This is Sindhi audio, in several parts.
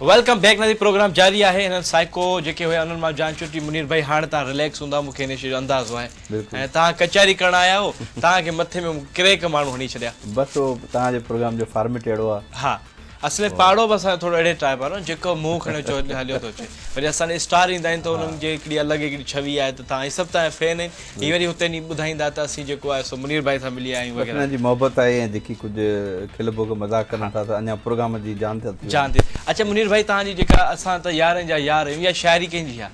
Welcome back ناظرين پروگرام جاري آهي هنن سائيڪو جيڪي هيا انهن مان جان ڇٽي منير ڀائي هاڻ توهان رليڪس هوندا مون کي ان شي جو اندازو آهي ۽ توهان ڪچهري ڪرڻ آيا آهيو توهان کي مٿي ۾ ڪريڪ ماڻهو هڻي ڇڏيا. بس اهو توهان جي پروگرام جو فارميٽ اهڙو آهي. ها اصل ۾ پاڙو به اسان جو ٿورو اهڙي ٽائيپ وارو جيڪو منهن کڻيو چو هليو ٿو اچي وري اسان ڏي اسٽار ايندا آهن ته انهن جي هڪڙي الڳ هڪڙي ڇوي آهي ته توهان هي سڀ توهان جا فين آهن هي وري هتي ني ٻڌائيندا ته اسين جيڪو آهي سو منير ڀائي سان ملي آيا آهيون بس وغيره. انهن جي محبت آهي ۽ جيڪي ڪجهه کل ڀوڳ مذاق ڪن ٿا ته اڃا پروگرام جي جان ٿي وڃي. جان ٿي اڇا منير ڀائي توهان جي جيڪا اسان ته يارن جا يار آهيون اها شاعري ڪنهن جي آهي؟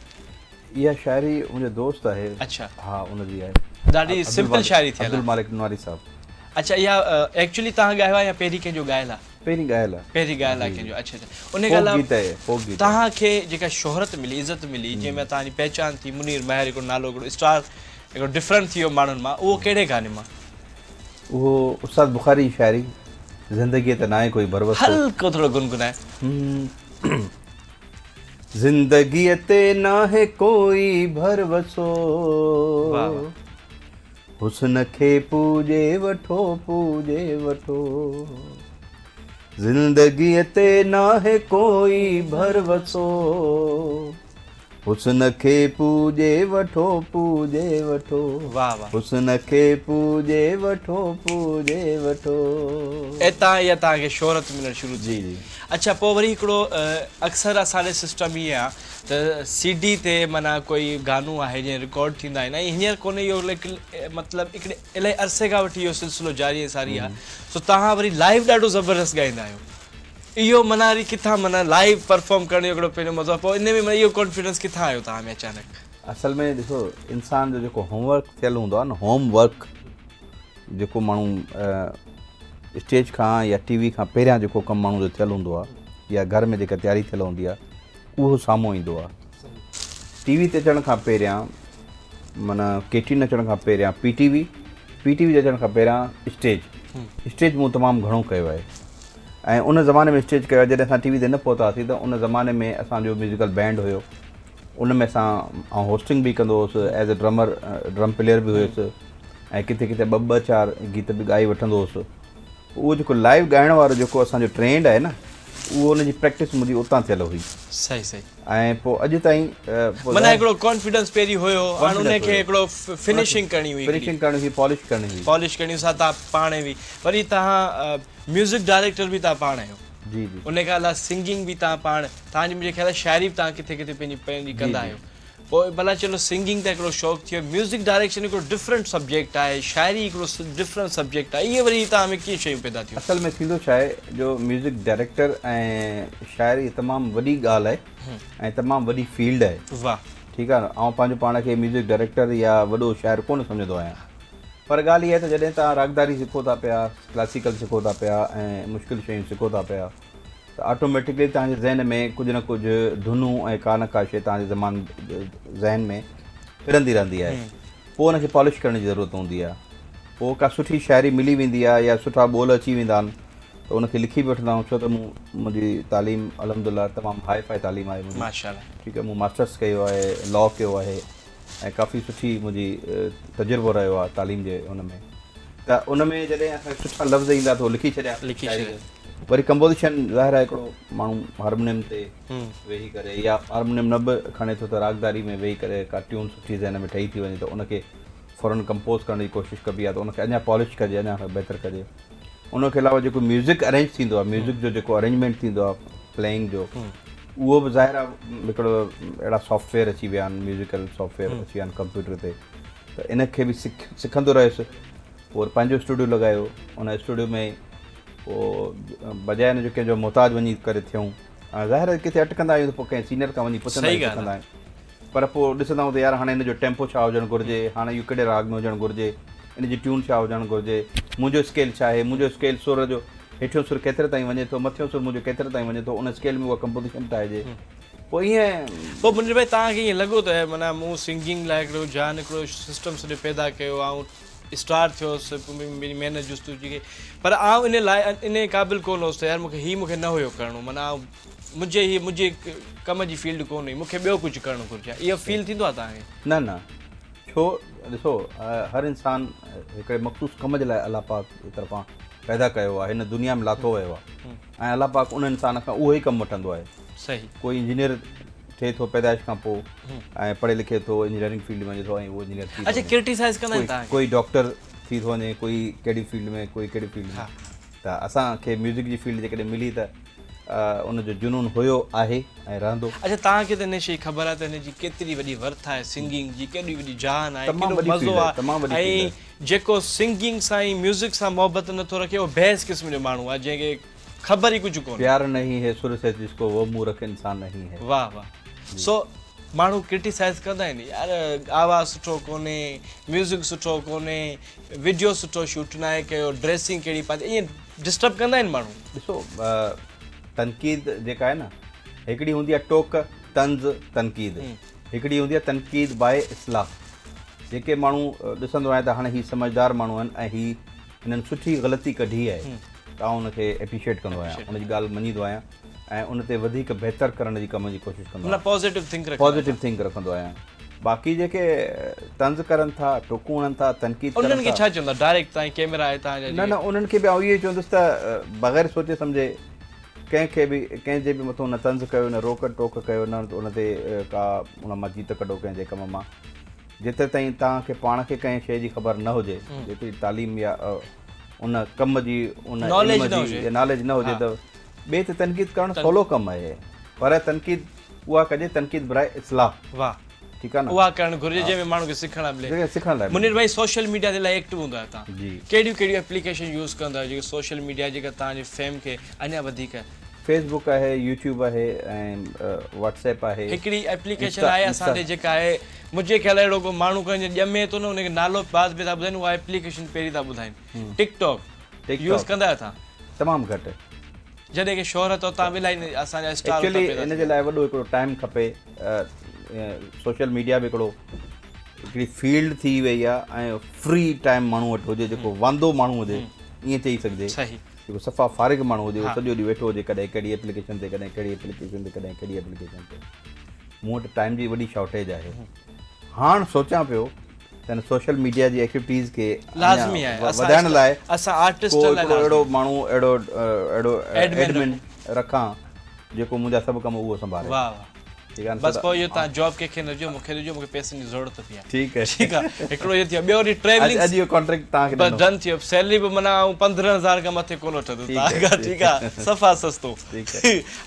اها شاعري منهنجو دوست آهي. اڇا. ها ان جي آهي. ڏاڍي سمپل شاعري ٿيل آهي. عبدالمالڪ نوناري صاحب. اڇا اها ايڪچولي توهان ڳايو آهي يا پهرين ڪنهن جو ڳايل آهي؟ پهرين ڳايل آهي. پهرين ڳايل آهي ڪنهن جو اڇا اڇا ان کان علاوه فوڪ گيت آهي فوڪ گيت. توهان کي جيڪا شهرت ملي عزت ملي جنهن ۾ توهان جي پهچان ٿي منير مهر هڪڙو نالو هڪڙو اسٽار هڪڙو ڊفرنٽ ٿي ويو ماڻهن مان اهو ڪهڙي گاني مان؟ اهو استاد بخاري جي شاعري زندگيء تي ناهي ڪوئي ڀروسو. هلڪو ٿورو گنگنائي. زندگيء تي ناهي ڪوئي ڀروسو. واهه واهه. حسن کي پوڄي وٺو پوڄي وٺو. زندگيء تي ناهي ڪوئي ڀروسو. حسن کي پوڄي وٺو پوڄي وٺو. واهه واهه. حسن کي پوڄي وٺو پوڄي وٺو. اتان اها توهان کي شهرت ملڻ شروع ٿي. جي جي. اڇا پوء وري هڪڙو اڪثر اسان ڏي سسٽم ائين آ ته سي ڊي تي معنيٰ ڪوئي گانو آهي جيئن رڪارڊ ٿيندا آهن ۽ هينئر ڪونهي اهو ليڪن مطلب هڪڙي الاهي عرصي کان وٺي اهو سلسلو جاري ۽ ساري آ سو توهان وري لائيو ڏاڍو زبردست ڳائيندا آهيو اهو معنيٰ وري ڪٿان معنيٰ لائيو پرفارم ڪرڻ جو هڪڙو پنهنجو مزو آ پوء ان ۾ معنيٰ اهو ڪانفيڊنس ڪٿان آيو توهان ۾ اچانڪ. اصل ۾ ڏسو انسان جو جيڪو هوم ورڪ ٿيل هوندو آ نه هوم ورڪ جيڪو ماڻهو اسٽيج کان يا ٽي وي کان پهريان جيڪو ڪم ماڻهو جو ٿيل هوندو آ يا گهر ۾ جيڪا تياري ٿيل هوندي آ اهو سامهون ايندو آ. ٽي وي تي اچڻ کان پهريان معنيٰ ڪي ٽي اين اچڻ کان پهريان P T V, P T V اچڻ کان پهريان اسٽيج، اسٽيج مون تمام گهڻو ڪيو آهي ۽ ان زماني ۾ اسٽيج ڪيو آهي جڏهن اسان ٽي وي تي نه پهتاسين ته ان زماني ۾ اسان جو ميوزيڪل بينڊ هيو ان ۾ اسان آئون هوسٽنگ به ڪندو هوس as a drummer drum player به هيس ۽ ڪٿي ڪٿي ٻه ٻه چار گيت به ڳائي وٺندو هوس اهو جيڪو لائيو ڳائڻ وارو جيڪو اسان جو ٽرينڊ آهي نه اهو ان جي پريڪٽس منهنجي اتان ٿيل هئي. صحيح صحيح. ۽ پوء اڄ تائين معنيٰ هڪڙو ڪانفيڊنس پهرين هيو هاڻ ان کي هڪڙو فنشنگ ڪرڻي هئي. فنشنگ ڪرڻي هئي پالش ڪرڻي هئي. پالش ڪرڻي هئي سا تان پاڻ هئي وري تهان ميوزڪ ڊائريڪٽر به تهان پاڻ آهيو. جي جي. ان کان علاوه سنگنگ به تهان پاڻ تهان جي منهنجي خيال آهي شاعري به تهان ڪٿي ڪٿي پنهنجي پنهنجي ڪندا آهيو. پوء ڀلا چلو سنگنگ ته هڪڙو شوق ٿي ويو، ميوزڪ ڊائريڪشن هڪڙو ڊفرنٽ سبجيڪٽ آهي، شاعري هڪڙو ڊفرنٽ سبجيڪٽ آهي، اهي وري توهان ۾ ڪيئن شيون پيدا ٿيون؟ اصل ۾ ٿيندو ڇا آهي جو ميوزڪ ڊائريڪٽر ۽ شاعري تمام وڏي ڳالهه آهي ۽ تمام وڏي فيلڊ آهي. واھ. ٺيڪ آهي نه آئون پنهنجو پاڻ کي ميوزڪ ڊائريڪٽر يا وڏو شاعر ڪونه سمجهندو آهيان پر ڳالهه اها آهي ته جڏهن توهان راڳداري سکو ٿا پيا، ڪلاسيڪل سکو ٿا پيا ۽ مشڪل شيون سکو ٿا پيا ته آٽوميٽڪلي توهان جي ذهن ۾ ڪجهه نه ڪجهه ڌنون ۽ ڪا نه ڪا شيء توهان جي زمان ذهن ۾ ڦرندي رهندي آهي پوء ان کي پالش ڪرڻ جي ضرورت هوندي آهي پوء ڪا سٺي شاعري ملي ويندي آهي يا سٺا ٻول اچي ويندا آهن ته ان کي لکي به وٺندا آهيون ڇو ته مون منهنجي تعليم الحمد لله تمام هاء فاء تعليم آهي منهنجي ماشاءالله ٺيڪ آهي مون ماسٽرس ڪيو آهي لا ڪيو آهي ۽ ڪافي سٺي منهنجي تجربو رهيو آهي تعليم جي ان ۾ ته ان ۾ جڏهن اسان کي سٺا لفظ ايندا ته لکي ڇڏيا لکي ڇڏيا وري ڪمپوزيشن ظاهر آهي هڪڙو ماڻهو هارمونيم تي ويهي ڪري يا هارمونيم نه به کڻي ٿو ته راڳداري ۾ ويهي ڪري ڪا ٽيون سٺي ذهن ۾ ٺهي ٿي وڃي ته ان کي فورن ڪمپوز ڪرڻ جي ڪوشش ڪبي آهي ته ان کي اڃا پالش ڪجي اڃا بهتر ڪجي ان کي علاوه جيڪو ميوزڪ ارينج ٿيندو آهي ميوزڪ جو جيڪو ارينجمينٽ ٿيندو آهي پليئنگ جو اهو به ظاهر آهي هڪڙو اهڙا سافٽ ويئر اچي ويا آهن ميوزيڪل سافٽ ويئر اچي ويا آهن ڪمپيوٽر تي ته ان کي به سک سکندو رهيس پوء وري پنهنجو اسٽوڊيو لڳايو ان اسٽوڊيو ۾ پوء بجاء ان جو ڪنهن جو محتاج وڃي ڪري ٿيون ۽ ظاهر آهي ڪٿي اٽڪندا آهيون ته پوء ڪنهن سينئر کان وڃي پڇندا آهيون سکندا آهيون پر پوء ڏسندا آهيون ته يار هاڻي ان جو ٽيمپو ڇا هجڻ گهرجي هاڻي اهو ڪهڙي راڳ ۾ هجڻ گهرجي ان جي ٽيون ڇا هجڻ گهرجي منهنجو اسڪيل ڇا آهي منهنجو اسڪيل سر جو هيٺيون سر ڪيتري تائين وڃي ٿو مٿيون سر منهنجو ڪيتري تائين وڃي ٿو ان اسڪيل ۾ اها ڪمپوزيشن ٺاهجي پوء ائين. پوء منير ڀائي توهان کي ائين لڳو ته معنيٰ مون سنگنگ لاء هڪڙو جان هڪڙو سسٽم سڄو پيدا ڪيو آئون اسٽار ٿيو هوس پوء منهنجي محنت جستجو ڪئي پر آئون ان لاء ان قابل ڪونه هوس ته يار مون کي هي مون کي نه هيو ڪرڻو معنيٰ آئون منهنجي هي منهنجي ڪم جي فيلڊ ڪونه هئي مون کي ٻيو ڪجهه ڪرڻو گهرجي ها اهو فيل ٿيندو آهي توهان کي؟ نه نه ڇو ڏسو هر انسان هڪڙي مخصوص ڪم جي لاء الله پاڪ جي طرفان پيدا ڪيو آهي هن دنيا ۾ لاٿو ويو آهي ۽ الله پاڪ ان انسان کان اهو ئي ڪم وٺندو آهي. صحيح. ڪوئي انجنيئر ٿئي ٿو پيدائش کان پوء ۽ پڙهي لکي ٿو انجنيئرنگ فيلڊ ۾ وڃي ٿو ۽ اهو انجنيئر ٿي ٿو اڇا وڃي. ڪرٽيسائز ڪندا آهن توهان کي؟ ڪوئي ڊاڪٽر ٿي ٿو وڃي ڪوئي ڪهڙي فيلڊ ۾ ڪوئي ڪهڙي فيلڊ ۾. ته اسان کي ميوزڪ جي فيلڊ جيڪڏهن ملي ته ان جو جنون هيو آهي ۽ رهندو. اڇا توهان کي ته ان شي خبر آهي ته هن جي ڪيتري وڏي ورٿ آهي سنگنگ جي ڪيڏي وڏي جهان آهي تمام ڪيڏو وڏي مزو فيلڊ آهي آهي تمام وڏي ۽ فيلڊ آهي. جيڪو سنگنگ سان ۽ ميوزڪ سان محبت نٿو رکي اهو بحث قسم جو ماڻهو آهي جنهن کي خبر ئي ڪجهه ڪونهي. پيار نهين هي سر سي جس ڪو وو مورک انسان نهين هي. واه واه سو ماڻهو ڪرٽيسائز ڪندا آهن يار آواز سٺو ڪونهي ميوزڪ سٺو ڪونهي وڊيو سٺو شوٽ ناهي ڪيو ڊريسنگ ڪهڙي پاتي ائين ڊسٽرب ڪندا آهن ماڻهو. ڏسو تنقيد جيڪا آهي نه هڪڙي هوندي آهي ٽوڪ طنز تنقيد هڪڙي هوندي آهي تنقيد باء اصلاح جيڪي ماڻهو ڏسندو آهيان ته هاڻي هي سمجهدار ماڻهو آهن ۽ هي هنن سٺي غلطي ڪڍي آهي ته آئون ان کي اپريشيٽ ڪندو آهيان ان جي ڳالهه مڃيندو آهيان ۽ ان تي وڌيڪ بهتر ڪرڻ جي ڪم جي ڪوشش ڪندو آهيان پازيٽو ٿنڪ رکندو پازيٽو ٿنڪ رکندو آهيان باقي جيڪي طنز ڪرن ٿا ٽوڪون هڻن ٿا تنقيد ڪرن انهن کي ٿا ڇا چوندا ڊائريڪٽ تائين ڪيمرا آهي تان جا نه نه انهن کي به آئون اهو ئي چوندس ته بغير سوچي سمجهي ڪنهن کي به ڪنهن جي به مٿو نه طنز ڪيو نه روڪ ٽوڪ ڪيو نه ان تي ڪا ان مان جيت ڪڍو ڪنهن جي ڪم مان جيتري تائين توهان کي پاڻ کي ڪنهن شيء جي خبر نه هجي، جيتري تعليم يا ان ڪم جي ان علم جي ناليج نه هجي ته ٻئي تي تنقيد ڪرڻ سولو ڪم آهي پر تنقيد اها ڪجي تنقيد براء اصلاح. واھ ٺيڪ آهي نه اها ڪرڻ گهرجي جنهن ۾ ماڻهو کي سکڻ لاء ملي. سکڻ لاء ملي. منير ڀائي سوشل ميڊيا تي الاهي ايڪٽو هوندا آهيو توهان ڪهڙيون ڪهڙيون ايپليڪيشن يوز ڪندا آهيو جيڪي سوشل ميڊيا جيڪا توهان جي فيم کي اڃا وڌيڪ. فيس بڪ آهي يوٽيوب آهي ۽ واٽس ايپ آهي. هڪڙي ايپليڪيشن آهي اسان ڏي جيڪا آهي منهنجي خيال اهڙو ڪو ماڻهو ڪونهي جيئن ڄمي ٿو نه ان کي نالو بعد ۾ ٿا ٻڌائين اها ايپليڪيشن پهرين ٿا ٻڌائين ٽڪ ٽاڪ يوز ڪندا آهيو توهان؟ تمام گهٽ. جڏهن ڪي شهرت اتان به الاهي اسان جا اسٽار اتان ايڪچولي پيدا ان ٿي جي ويا. لاء وڏو هڪڙو ٽائيم کپي سوشل ميڊيا به هڪڙو هڪڙي فيلڊ ٿي وئي آهي ۽ فري ٽائيم ماڻهو وٽ هجي جيڪو واندو ماڻهو هجي ائين چئي سگهجي صحيح. جيڪو صفا فارغ ماڻهو هجي اهو سڄو ڏينهن ويٺو هجي ڪڏهن ڪهڙي ايپليڪيشن تي ڪڏهن ڪهڙي ايپليڪيشن تي ڪڏهن ڪهڙي ايپليڪيشن تي مون وٽ ٽائيم جي وڏي شارٽيج آهي هاڻ سوچيان پيو ته هن سوشل ميڊيا جي ايڪٽيوٽيز کي لازمي آهي وڌائڻ لاء اسان آرٽسٽن لاء هڪڙو اهڙو ماڻهو اهڙو اهڙو ايڊمن رکان جيڪو منهنجا سڀ ڪم اهو سنڀالي. واهه واهه ٺيڪ آهي نه بس پوء اهو توهان جاب ڪنهن کي نه ڏجو مون کي ڏجو مون کي پئسن جي ضرورت به آهي. ٺيڪ آهي ٺيڪ آهي هڪڙو اهو ٿي ويو ٻيو وري ٽريولنگ اڄ اهو ڪانٽريڪٽ توهان کي بس ڏنو. ڊن ٿي ويو سيلري به معنيٰ آئون 15 هزار کان مٿي ڪونه وٺندس توهان کان ٺيڪ آهي صفا سستو.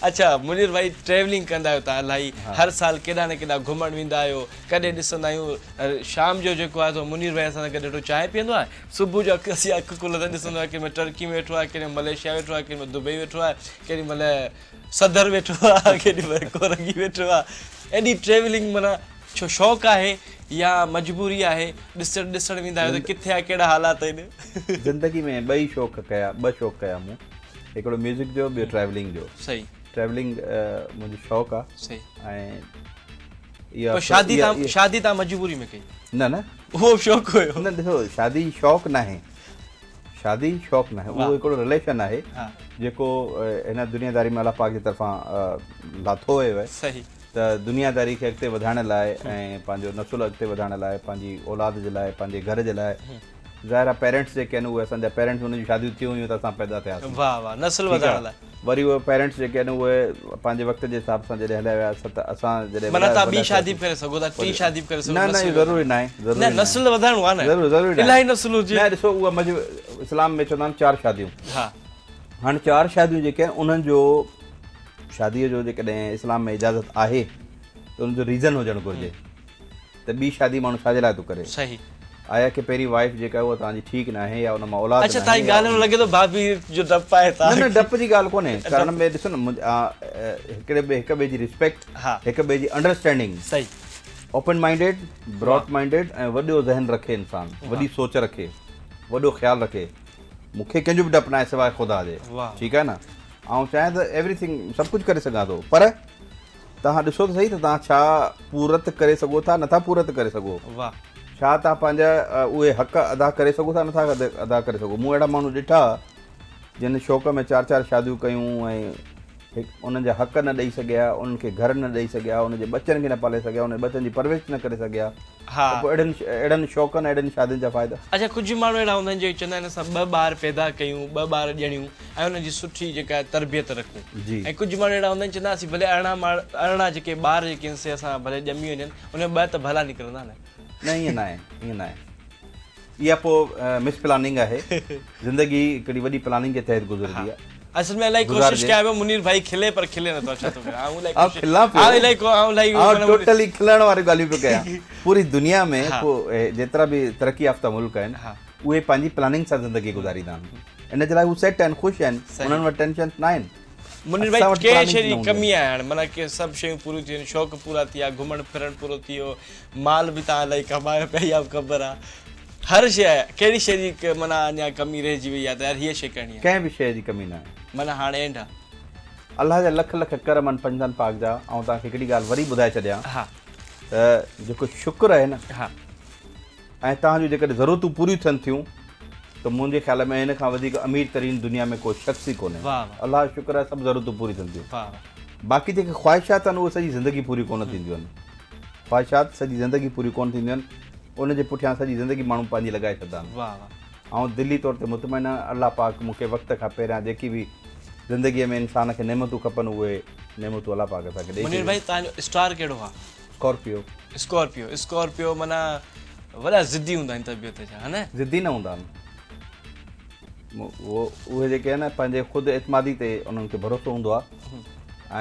اڇا منير ڀائي ٽريولنگ ڪندا آهيو توهان الاهي هر سال ڪيڏانهن نه ڪيڏانهن گهمڻ ويندا آهيو ڪڏهن ڏسندا آهيون شام جو جيڪو آهي سو منير ڀائي اسان سان گڏ ويٺو چانهه پيئندو آهي صبح جو اک اسين اک کولندا ڏسندو آهي ڪنهن مهل ٽرڪي ۾ ويٺو آهي ڪنهن مهل ملائيشيا ويٺو آهي ڪنهن مهل دبئي ويٺو آهي ڪيڏي مهل صدر ويٺو آ ڪيڏي مهل ڪورنگي ويٺو آ ايڏي ٽريولنگ معنيٰ ڇو شوق آهي يا مجبوري آهي ڏسڻ ڏسڻ ويندا آهيو ته ڪٿي آ ڪهڙا حالات آهن. زندگي ۾ ٻه ئي شوق ڪيا ٻه شوق ڪيا مون هڪڙو ميوزڪ جو ٻيو ٽريولنگ جو صحيح ٽريولنگ منهنجو شوق آ صحيح ۽ اها پوء شادي تان شادي تان مجبوري ۾ ڪئي نه نه اهو به شوق هيو نه ڏسو شادي شوق ناهي شادي شوق ناهي اهو هڪڙو رليشن آهي جيڪو هن دنيا داري ۾ الله پاڪ جي طرفان لاٿو ويو آهي صحيح ته دنيا داري کي اڳتي وڌائڻ لاء ۽ پنهنجو نسل اڳتي وڌائڻ لاء پنهنجي اولاد جي لاء پنهنجي گهر جي لاء ظاهر آهي پيرنٽس جيڪي آهن اهي اسان جا پيرنٽس انهن جون شاديون ٿيون هيون ته اسان پيدا ٿياسين واهه واهه نسل وڌائڻ لاء وري اهي پيرنٽس جيڪي آهن اهي پنهنجي وقت جي حساب سان جڏهن هليا ويا ته اسان جڏهن معنيٰ توهان ٻي شادي به ڪري سگهو ٿا ٽين شادي به ڪري سگهو نه نه اهو ضروري ناهي ضروري نه نسل وڌائڻو آهي نه ضرور ضروري ناهي الاهي نسل هجي نه ڏسو اها مجب اسلام ۾ چوندا آهن چار شاديون ها هاڻي چار شاديون جيڪي آهن انهن جو شاديء جو جيڪڏهن اسلام ۾ اجازت آهي ته ان جو ريزن هجڻ گهرجي ته ٻي شادي ماڻهو ڇا جي لاء ٿو ڪري؟ صحيح. آيا ڪي پهرين وائيف جيڪا آهي اها توهان جي ٺيڪ ناهي يا ان مان اولاد اڇا توهان جي ڳالهه ۾ لڳي ٿو ڀاڀي جو ڊپ آهي توهان کي. نه نه ڊپ جي ڳالهه ڪونهي ڪرڻ ۾ ڏسو نه هڪڙي ٻئي هڪ ٻئي جي ريسپيڪٽ هڪ ٻئي جي انڊرسٽينڊنگ صحيح اوپن مائنڊيڊ براڊ مائنڊيڊ ۽ وڏو ذهن رکي انسان وڏي سوچ رکي وڏو خيال رکي مون کي ڪنهن جو به ڊپ ناهي سواء خدا جي ٺيڪ آهي نه آئون چاهيان ته ايوري ٿنگ سڀ ڪجهه ڪري سگهان ٿو پر توهان ڏسو ته سهي ته توهان ڇا پورت ڪري سگهو ٿا نٿا پورت ڪري سگهو. ڇا توهان پنهنجا اهي حق ادا ڪري سگهو ٿا نٿا ادا ڪري سگهو. مون اهڙا ماڻهو ڏٺا جن شوق ۾ چار چار شاديون ڪيون ۽ هڪ انهن جا حق نه ڏئي سگهيا، انهن کي گهر نه ڏئي سگهيا، انهن جي ٻچن کي نه پالي سگهيا، انهن جي ٻچن جي پرورش نه ڪري سگهيا ته پوء اهڙن اهڙن شوقن اهڙين شادين جا فائدا؟ اڇا ڪجهه ماڻهو اهڙا هوندا آهن جيڪي چوندا آهن اسان ٻه ٻار پيدا ڪيون ٻه ٻار ڄڻيون ۽ انهن جي سٺي جيڪا آهي تربيت رکون ۽ ڪجهه ماڻهو اهڙا هوندا آهن چوندا اسين ڀلي 18 ماڙ 18 جيڪي ٻار جيڪي آهن سي اسان ڀلي ڄمي وڃن ان ۾ ٻه ته ڀلا نڪرندا نه. نه ائين ناهي ائين ناهي اها پوء مس پلاننگ آهي زندگي هڪڙي وڏي پلاننگ جي تحت گذرندي آهي. اصل ۾ الائي ڪوشش ڪيان پيو منير ڀائي کلي پر کلي نٿو ڇا ٿو ڪريان آئون الائي ڪوشش کلان پيو آئون الائي آئون الائي آئون ٽوٽلي کلڻ واريون ڳالهيون پيو ڪيان پوري دنيا ۾ ڪو جيترا به ترقي يافته ملڪ آهن اهي پنهنجي پلاننگ سان زندگي گذاريندا آهن ان جي لاء هو سيٽ آهن خوش آهن انهن وٽ ٽينشنس نه آهن. منير ڀائي ڪنهن شيء جي ڪمي آهي هاڻي معنيٰ ڪي سڀ شيون پوريون ٿي ويون شوق پورا ٿي ويا گهمڻ ڦرڻ پورو ٿي ويو مال به توهان الائي ڪمايو پيا اها به خبر آهي هر شيء آهي ڪهڙي شيء جي معنيٰ اڃا ڪمي رهجي وئي آهي ته يار هيء شيء ڪرڻي آهي. ڪنهن به شيء جي ڪمي ناهي. معنيٰ هاڻي اينڊ آهي. الله جا لک لک ڪرم آهن پنجتن پاڪ جا آئون توهان کي هڪڙي ڳالهه وري ٻڌائي ڇڏيان ته جيڪو شڪر آهي نه ۽ توهان جون جيڪڏهن ضرورتون پوريون ٿين ٿيون ته منهنجي خيال ۾ هن کان وڌيڪ امير ترين دنيا ۾ ڪو شخص ئي ڪونهي. الله جو شڪر آهي سڀ ضرورتون پوريون ٿين ٿيون. باقي جيڪي خواهشات آهن اهي سڄي زندگي پوريون ڪونه ٿينديون آهن. خواهشات سڄي زندگي پوريون ڪونه ٿينديون آهن. ان جي پٺيان سڄي زندگي ماڻهو پنهنجي لڳائي ڇڏندا آهن. آئون دلي طور تي مطمئن آهيان الله پاڪ مون کي وقت کان پهريان جيڪي به زندگيء ۾ انسان کي نعمتون کپن اهي نعمتون الله پاڪ اسان کي ڏئي منير ڇڏيون ڀائي آهن. توهان جو اسٽار ڪهڙو آهي؟ اسڪارپيو. اسڪارپيو اسڪارپيو معنيٰ وڏا ضدي هوندا آهن طبيعت جا ها نه؟ ضدي نه هوندا آهن اهو اهي جيڪي آهن نه پنهنجي خود اعتمادي تي انهن کي ڀروسو هوندو آهي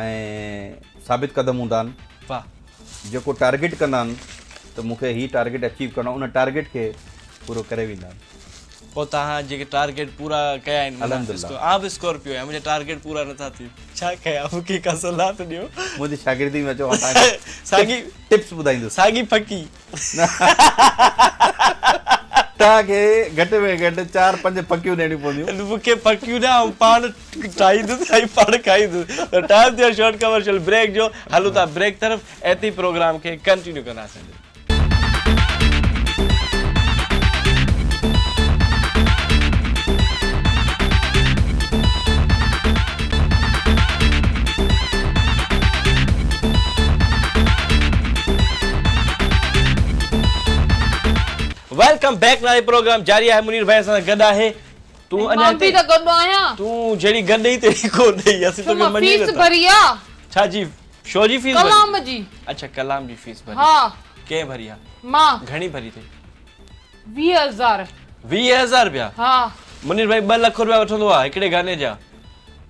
۽ ثابت قدم هوندا آهن واهه جيڪو ٽارگيٽ ڪندا آهن ته مون کي هي ٽارگيٽ اچيو ڪرڻو آهي ان ٽارگيٽ کي پورو ڪري ويندا آهن. پوء توهان جيڪي ٽارگيٽ پورا ڪيا آهن معنيٰ الحمدلله. آء به اسڪارپيو آهيان منهنجا ٽارگيٽ پورا نٿا ٿين ڇا ڪيان مون کي ڪا صلاح ته ڏيو. منهنجي شاگردي ۾ اچو آء توهان کي ساڳي ٽپس ٻڌائيندس. ساڳي ڦڪي. توهان کي گهٽ ۾ گهٽ چار پنج ڦڪيون ڏيڻيون پونديون. مون کي ڦڪيون نه آئون پاڻ ٺاهيندس ۽ پاڻ کائيندس. ته ٽائيم ٿيو آهي شارٽ ڪمرشل بريڪ جو هلون ٿا بريڪ طرف ۽ پروگرام کي ڪنٽينيو ڪنداسين. Welcome back ناري پروگرام جاري آهي منير ڀائي اسان سان گڏ آهي تون اڃا مان به ته گڏ آهيان تون جهڙي گڏ ئي تهڙي ڪو نه اسين توکي مڃي فيس ڀري آ ڇا جي شو جي فيس ڀري؟ ڪلام جي. اڇا ڪلام جي فيس ڀري. ها. ڪنهن ڀري آ؟ مان. گهڻي ڀري اٿئي؟ 20,000. 20,000 رپيا؟ ها. منير ڀائي 2 لک رپيا وٺندو آ هڪڙي گاني جا.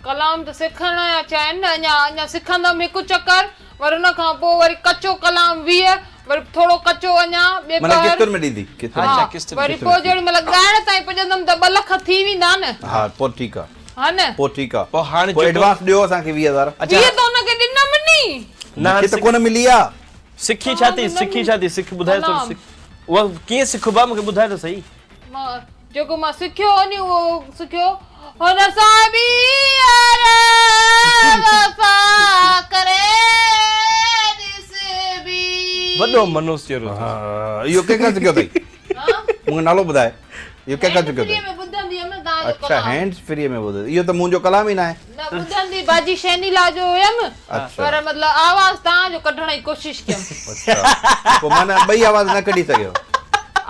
ڪلام ته سکڻ جا چين نه اڃا اڃا سکندم هڪ چڪر وري ان کان پوء وري ڪچو ڪلام 20 وري ٿورو ڪچو اڃا ٻئي معنيٰ پهر. قسطن ۾ ڏيندي قسطن ۾. اڇا قسطن ۾. وري پوء جيڏي مهل ڳائڻ تائين پڄندم ته 2 لک ٿي ويندا نه. ها پوء ٺيڪ آ. ها نه. پوء ٺيڪ آ. پوء هاڻي پوء جيڪو ايڊوانس ڏيو اسان کي 20,000. اڇا. 20 ته ان کي ڏنم ني. نه مون کي ته ڪونه ملي آ. سکي ڇا ٿي سکي ڇا ٿي سک ٻڌاء ٿورو سک اها ڪيئن سکبو آ مون کي ٻڌاء ته سهي. مان جيڪو مان سکيو هو ني اهو سکيو هن سان به يار وفا ڪري ڏسبي. وڏو منوس چهرو اٿس. ها اهو ڪنهن کان سکيو اٿئي؟ مون کي نالو ٻڌاء اهو ڪنهن کان هينڊ سکيو فري اٿئي؟ ۾ ٻڌندي هيم نه توهان جو اڇا ڪلام. هينڊ فري ۾ ٻڌندي اهو ته منهنجو ڪلام ئي ناهي. نه ٻڌندي باجي شهنيلا جو هيم اڇا. پر مطلب آواز توهان جو ڪڍڻ جي ڪوشش ڪيم. اڇا پوء معنيٰ ٻئي آواز نه ڪڍي سگهيو.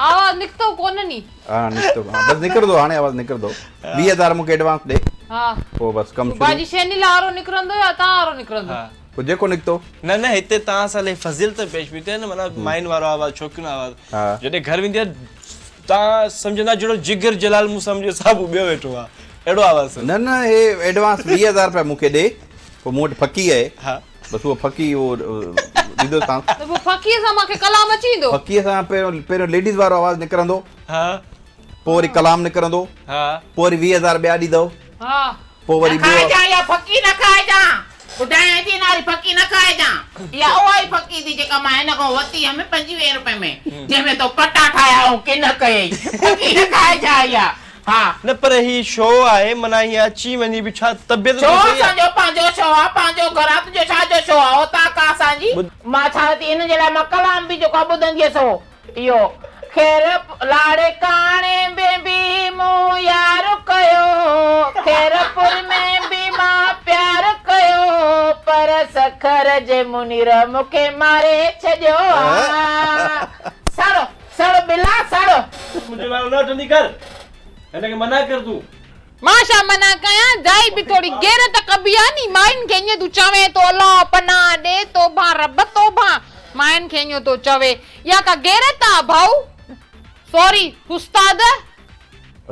آواز نڪتو ڪونه ني. ها نڪتو ها بس نڪرندو هاڻي آواز نڪرندو 20,000 مون کي ايڊوانس ڏي. ها. پوء بس ڪم شروع. باجي شهنيلا وارو نڪرندو يا توهان وارو نڪرندو؟ ها. پوء جيڪو نڪتو. نه نه هتي توهان سان الائي فضيلت پيش پئي ٿئي نه معنيٰ ماين وارو آواز ڇوڪرين وارو آواز جڏهن گهر ويندي آهي توهان سمجهندا جهڙو جگر جلال مون سان منهنجي سامهون ٻيو ويٺو آهي اهڙو آواز اٿس. نه نه هي ايڊوانس 20,000 رپيا مون کي ڏي پوء مون وٽ ڦڪي آهي بس اها ڦڪي اهو ڏيندوسانس. ته پوء ڦڪيء سان مان کي ڪلام اچي ويندو؟ ڦڪيء سان پهريون پهريون ليڊيز وارو آواز نڪرندو پوء وري ڪلام نڪرندو پوء وري 20,000 ٻيا ڏيندؤ. پوء وري نه ٻيو. کائجان اها ڦڪي نه کائجان. ٻڌايانء ٿي ناري ڦڪي نه کائجان. اها اها ئي ڦڪي ٿي جيڪا مان هن کان ورتي هيم پنجويهين روپين ۾، جنهن ۾ تو پٽا ٺاهيا ۽ ڪن ڪيئي. ڦڪي نه کائجان اها. ها. نه پر هي شو آهي معنيٰ هيئن اچي وڃي به ڇا طبيعت شو به صحيح آهي. اسان جو پنهنجو شو آ، پنهنجو گهر آ، تنهنجو ڇا جو شو آ، اوطاق آ اسان جي. مان ڇا ٿي هن جي لاء مان ڪلام به جيڪو آ ٻڌندي هيس هو. اهو خير لاڙڪاڻي ۾ به مون يار ڪيو، خيرپور ۾ به مان پيار ڪيو. جي منير مون کي ماري ڇڏيو آ. سڙ سڙ ٻلا سڙ. منهنجو نالو نه وٺندي ڪر. هن کي منع ڪر تون. مان ڇا منع ڪيان، جائي به ٿوري غيرت ڪبي آ ني، ماين کي ائين تون چوين ٿو الله پناهه ڏي، توبهان رب توبهان، ماين کي ائين ٿو چوي، اها ڪا غيرت آ ڀائو؟ سوري استاد.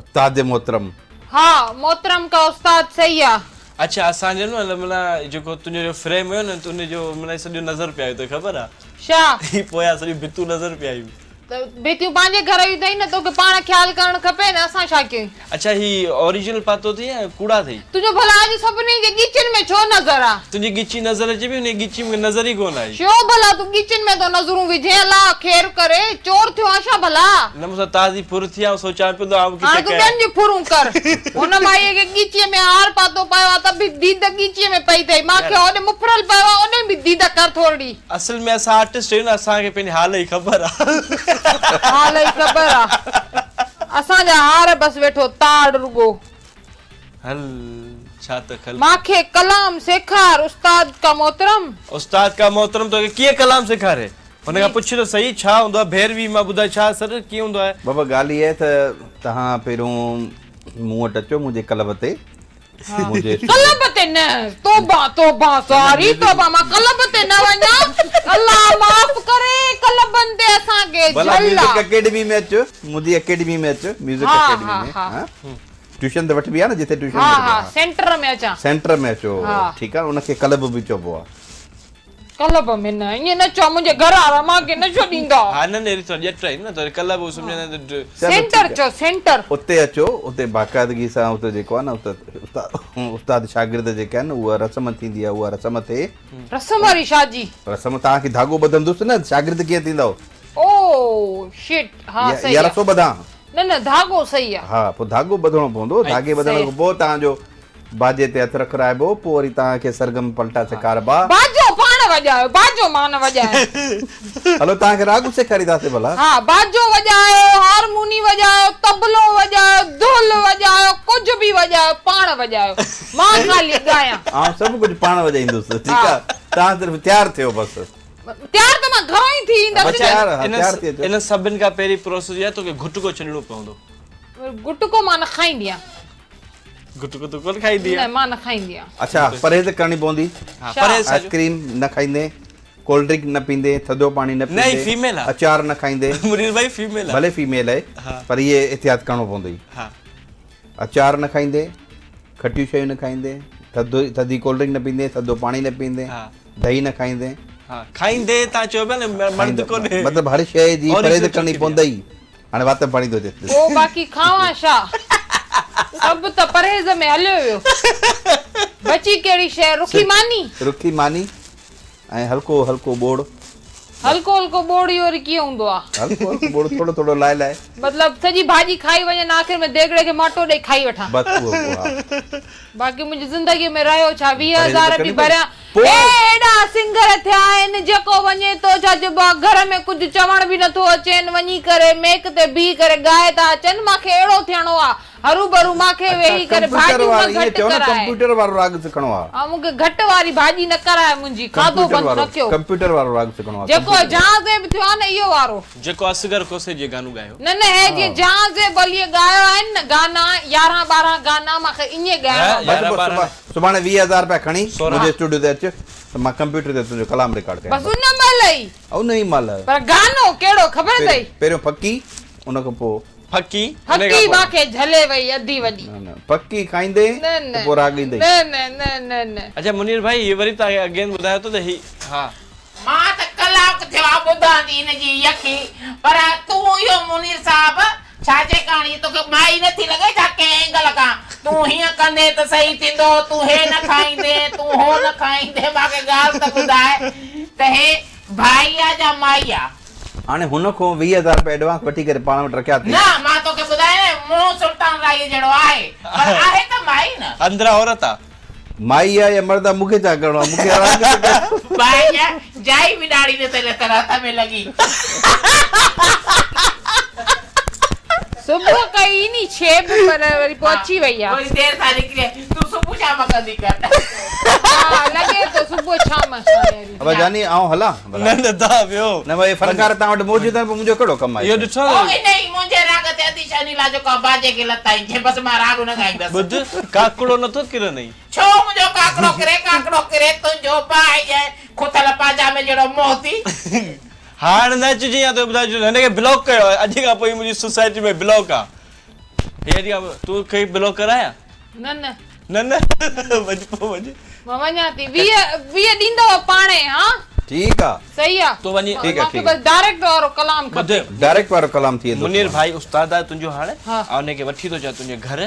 استاد محترم. ها محترم کا استاد صحيح آ. اڇا اسان جو نه معنيٰ جيڪو تنهنجو جو فريم هيو نه ان جو معنيٰ سڄو نظر پيا آيو توکي خبر آ؟ ڇا؟ هي پويان سڄيون ڀتون نظر پيا آيون. ته ڀتيون پنهنجي گهر جون اٿئي نه توکي پاڻ خيال ڪرڻ کپي نه اسان ڇا ڪيون. اڇا هي اوريجنل پاتو اٿئي يا ڪوڙا اٿئي؟ تنهنجو ڀلا اڄ سڀني جي ڳچين ۾ ڇو نظر آ؟ تنهنجي ڳچي نظر اچي پئي انهي ڳچي مونکي نظر ئي ڪونه آئي. ڇو ڀلا تون ڳچين ۾ ٿو نظرون وجهين الله خير ڪري چور ٿيو آن ڇا ڀلا؟ نه مون سان تازي ڦر ٿي آئون سوچان پيو ته آئون هاڻ ڪٿي تون ڪيان. ٻين جون ڦرون ڪر. هن مائيء کي ڳچيء ۾ هار پاتو پيو آ ته به ديد ڳچيء ۾ پئي اٿئي. مان کي هوڏي مفرل پيو آ اوڏي به ديد ڪر ٿورڙي. اصل ۾ اسان آرٽسٽ آهيون نه اسان کي پنهنجي حال جي خبر آ. حال جي خبر آ. اسان جا هار بس ويٺو تاڙ رڳو. هل ڇا ته خلق. مان کي ڪلام سيکار استاد ڪا محترم. استاد ڪا محترم توکي ڪيئن ڪلام سيکاري؟ هن کان پڇ ته سهي ڇا هوندو آهي ڀيروي مان ٻڌاء ڇا سر ڪيئن هوندو آهي. بابا ڳالهه هي آهي ته توهان پهريون مون وٽ اچو منهنجي ڪلب تي منهنجي ڪلب تي نه توبه توبه ساري توبه مان ڪلب تي نه وڃان الله معاف ڪري ڪلبن تي اسان کي ڀلا جهل آ. ميوزڪ اڪيڊمي ۾ اچ منهنجي اڪيڊمي ۾ اچ ميوزڪ ها اڪيڊمي ها ۾ ها ها ٽيوشن ته وٺبي آ نه جتي ٽيوشن ها وٺبي ها آ سينٽر ۾ اچان سينٽر ۾ اچو ها. ٺيڪ آ ان کي ڪلب به چئبو آ. ڪلب ۾ نه ائين نه چئو منهنجي گهر وارا مان کي نه ڇڏيندا. ها نه نه اهڙي ٿوري ڄٽ آهين نه ٿوري ڪلب هو سمجهندا آهن ته چلو سينٽر ٺيڪ آ چئو سينٽر. اتي اچو اتي باقاعدگي سان اتي جيڪو آ نه اتي استاد استاد شاگرد جيڪي آهن اها رسم ٿيندي آ اها رسم ٿئي. رسم واري ڇا جي؟ رسم توهان کي ڌاڳو ٻڌندس نه شاگرد ڪيئن ٿيندؤ. او شٽ ها يا صحيح يا آ. رسو ٻڌان؟ نه نه ڌاڳو صحيح آ. ها پوء ڌاڳو ٻڌڻو پوندو ڌاڳي ٻڌڻ صحيح. کان پوء توهان جو باجي تي هٿ رکرائبو، پوء وري توهان کي سرگم پلٽا سيکاربا. باجو پاڻ وڄايو، باجو مان نه وڄايان. هلو توهان کي راڳ سيکارينداسين ڀلا. ها باجو وڄايو، هارموني وڄايو، طبلو وڄايو، دهل وڄايو، ڪجهه به وڄايو پاڻ وڄايو، مان خالي ڳايان. آئون سڀ ڪجهه پاڻ وڄائيندس، ٺيڪ آ، توهان صرف تيار ٿيو بس. تيار ته مان گهران ئي ٿي ايندس. تيار ها تيار ٿي اچو. ان سڀن کان پهرين پروسيس اها توکي گهٽڪو ڇڏڻو پوندو. گٽڪو مان نه کائيندي آهيان. گٽڪو تون ڪونه کائيندي نه مان نه کائيندي آهيان. اڇا پرهيز ڪرڻي پوندي. ها پرهيز آئس ڪريم نه کائيندين، ڪولڊ ڊرنڪ نه پيندين، ٿڌو پاڻي نه پيندين، فيميل آ. اچار نه کائيندين. منير ڀائي فيميل آ. ڀلي فيميل آهي پر اهي احتياط ڪرڻو پوندئي. ها. اچار نه کائيندين، کٽيون شيون نه کائيندين، ٿڌو ٿڌي ڪولڊ ڊرنڪ نه پيندين، ٿڌو پاڻي نه پيندين، دهي نه کائيندين. ها کائيندي تان چئو پيا نه مرد ڪونهي. مطلب هر شيء جي پرهيز ڪرڻي پوندئي. هاڻي وات ۾ پاڻي ٿو اچي. پوء باقي کاوان ڇا؟ سڀ ته پرهيز ۾ هليو ويو. بچي ڪهڙي شيء؟ رکي ماني. رکي ماني ۽ هلڪو هلڪو ٻوڙ. هلڪو هلڪو ٻوڙ اهو وري ڪيئن هوندو آ؟ هلڪو هلڪو ٻوڙ ٿورو ٿورو لائي لائي. مطلب سڄي ڀاڄي کائي وڃان آخر ۾ ديڳڙي کي ماٽو ڏئي کائي وٺان. بس اهو ها. باقي منهنجي زندگي ۾ رهيو ڇا؟ ويهه پرهيز ته هزار به ڪرڻي ڀريان. پوندي. اي ايڏا سنگر ٿيا آهن جيڪو وڃي ٿو ڇا چئبو آ گهر ۾ ڪجهه چوڻ به نٿو اچين وڃي ڪري ميڪ تي بيهي ڪري ڳائي ٿا اچن مان کي اهڙو ٿيڻو آ هروڀرو مان کي اڇا ويهي ڪري ڪمپيوٽر ڀاڄيون نه وارو ائين گهٽ چئو نه ڪرائي. ڪمپيوٽر وارو راڳ سکڻو آ. ها مون کي گهٽ واري ڀاڄي نه ڪرائي منهنجي کاڌو ڪمپيوٽر بند نه وارو ڪيو. ڪمپيوٽر وارو راڳ سکڻو آ جيڪو ڪمپيوٽر. جهانزيب ٿيو آ نه اهو وارو. جيڪو اصغر کوسي جي گانو ڳايو. نه نه هي جيئن جهانزيب عليء ڳايو آهن نه گانا يارهن ٻارهن گانا مان کي ائين ڳائڻو آ. بس يارهن پوء ٻارهن سڀاڻي 20 هزار رپيا کڻي سورهن. منهنجي اسٽوڊيو تي اچ ته مان ڪمپيوٽر تي تنهنجو ڪلام رڪارڊ ڪيان. بس ان مهل ئي. ان ئي مهل. پر گانو ڪهڙو خبر اٿئي؟ پهريون ڦڪي ان کان پوء. ڦڪي ان کان ڦڪي پوء. مان کي جهلي وئي اڌي وڏي. نه نه ڦڪي کائيندين نه ته نه پوء راڳ ايندئي. نه نه نه نه نه. اڇا منير ڀائي هي وري توهان کي اگين ٻڌايو ٿو ته هي ها. مان ته ڪلاڪ ٿيو آ ٻڌان ٿي هن جي يخي پر تون اهو منير صاحب ڇا جي ڪاڻ هي توکي مائي نه ٿي لڳي ڇا ڪنهن اينگل کان تون هيئن ڪندين ته صحيح ٿيندو تون هي نه کائيندين تون هو نه کائيندين مان کي ڳالهه ته ٻڌاء ته هي ڀائي آ جا مائي آ. هاڻي هن کان 20 هزار رپيا ايڊوانس وٺي ڪري پاڻ وٽ رکيا اٿئي. نه مان توکي ٻڌايان نه منهن سلطان راهيء جهڙو آهي پر آهي ته مائي نه. اندران عورت آ. مائي آ يا مرد آ مون کي ڇا ڪرڻو آ مون کي آرام ڪرڻ ڏيو. مائي آ جائي به ڏاڙهي نه تنهن تر هٿ ۾ لڳي. صبح ڪئي ني ڇيب پر وري پوء اچي وئي آ. وري دير سان نڪري تون صبح شام ڪندي ڪر. ها لڳي ٿو صبح شام ساڻياري. ابا جاني آئون هلان ڀلا. نه نه تان ويو. نه ڀائي فنڪار تان وٽ موجود آهن پوء منهنجو ڪهڙو ڪم آهي. اهو ڏٺو او انهي منهنجي راڳ تي ادي شانيلا جو ڪا باجي کي لتائين چي بس مان راڳ نه ڳائيندس. ٻڌ ڪاڪڙو نٿو ڪرنئي. ڇو منهنجو ڪاڪڙو ڪري ڪاڪڙو ڪري تنهنجو باهه جي کٿل پاجامي جهڙو منهن ٿي. هاڻ نه اچجي يا تو ٻڌائي ڇڏ هن کي بلاڪ ڪيو اڄ کان پوء هي منهنجي سوسائٽي ۾ بلاڪ آ هي اڄ کان پوء تو کي بلاڪ ڪرايان. نه نه. نه نه وڃ پوء وڃ. مان وڃان ٿي 20 20 ڏيندؤ پاڻهي ها. ٺيڪ آ. صحيح آ. تو وڃي ٺيڪ آ مونکي ٺيڪ بس ڊائريڪٽ وارو ڪلام کپي. ٻڌ. ڊائريڪٽ وارو ڪلام ٿي ويندو. منير ڀائي استاد آهي تنهنجو هاڻي آئون هن کي وٺي ٿو اچان تنهنجي گهر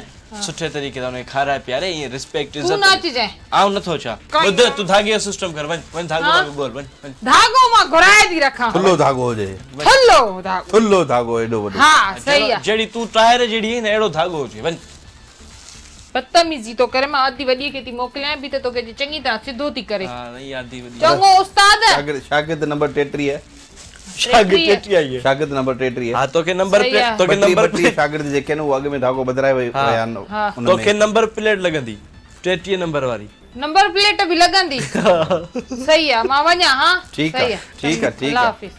سٺي طريقي سان هن کي کارائي پياري ائين ريسپيڪٽ عزت تون نه اچجانء. آئون نٿو اچان ٻڌ تون ڌاڳي جو سسٽم ڪر وڃ وڃ ڌاڳو واڳو ڳول وڃ وڃ. ڌاڳو مان گهرائي ٿي رکان. ٿلهو ڌاڳو هجي. ٿلهو ڌاڳو. ٿلهو ڌاڳو ايڏو وڏو. ها صحيح آ. جهڙي تون ٽائر جهڙي آهين نه اهڙو ڌاڳو هجي وڃ. بدتميزي ٿو ڪري مان ادي وڏي کي ٿي موڪليان به ته توکي اچي چڱي طرح سڌو ٿي ڪري. ها نه اها ادي وڏي. چڱو استاد. شاگرد شاگرد نمبر 33. شاگرد 33 آهي. شاگرد نمبر 33. ها توکي نمبر پليٽ توکي نمبر 32 شاگرد جيڪي آهن اهي اڳ ۾ ڌاڳو ٻڌرائي ويا آهن ان ۾. توکي نمبر پليٽ لڳندي 33 نمبر واري. نمبر پليٽ به لڳندي. صحيح آ مان وڃان ها. ٺيڪ آ ٺيڪ آ ٺيڪ الله آ. حافظ.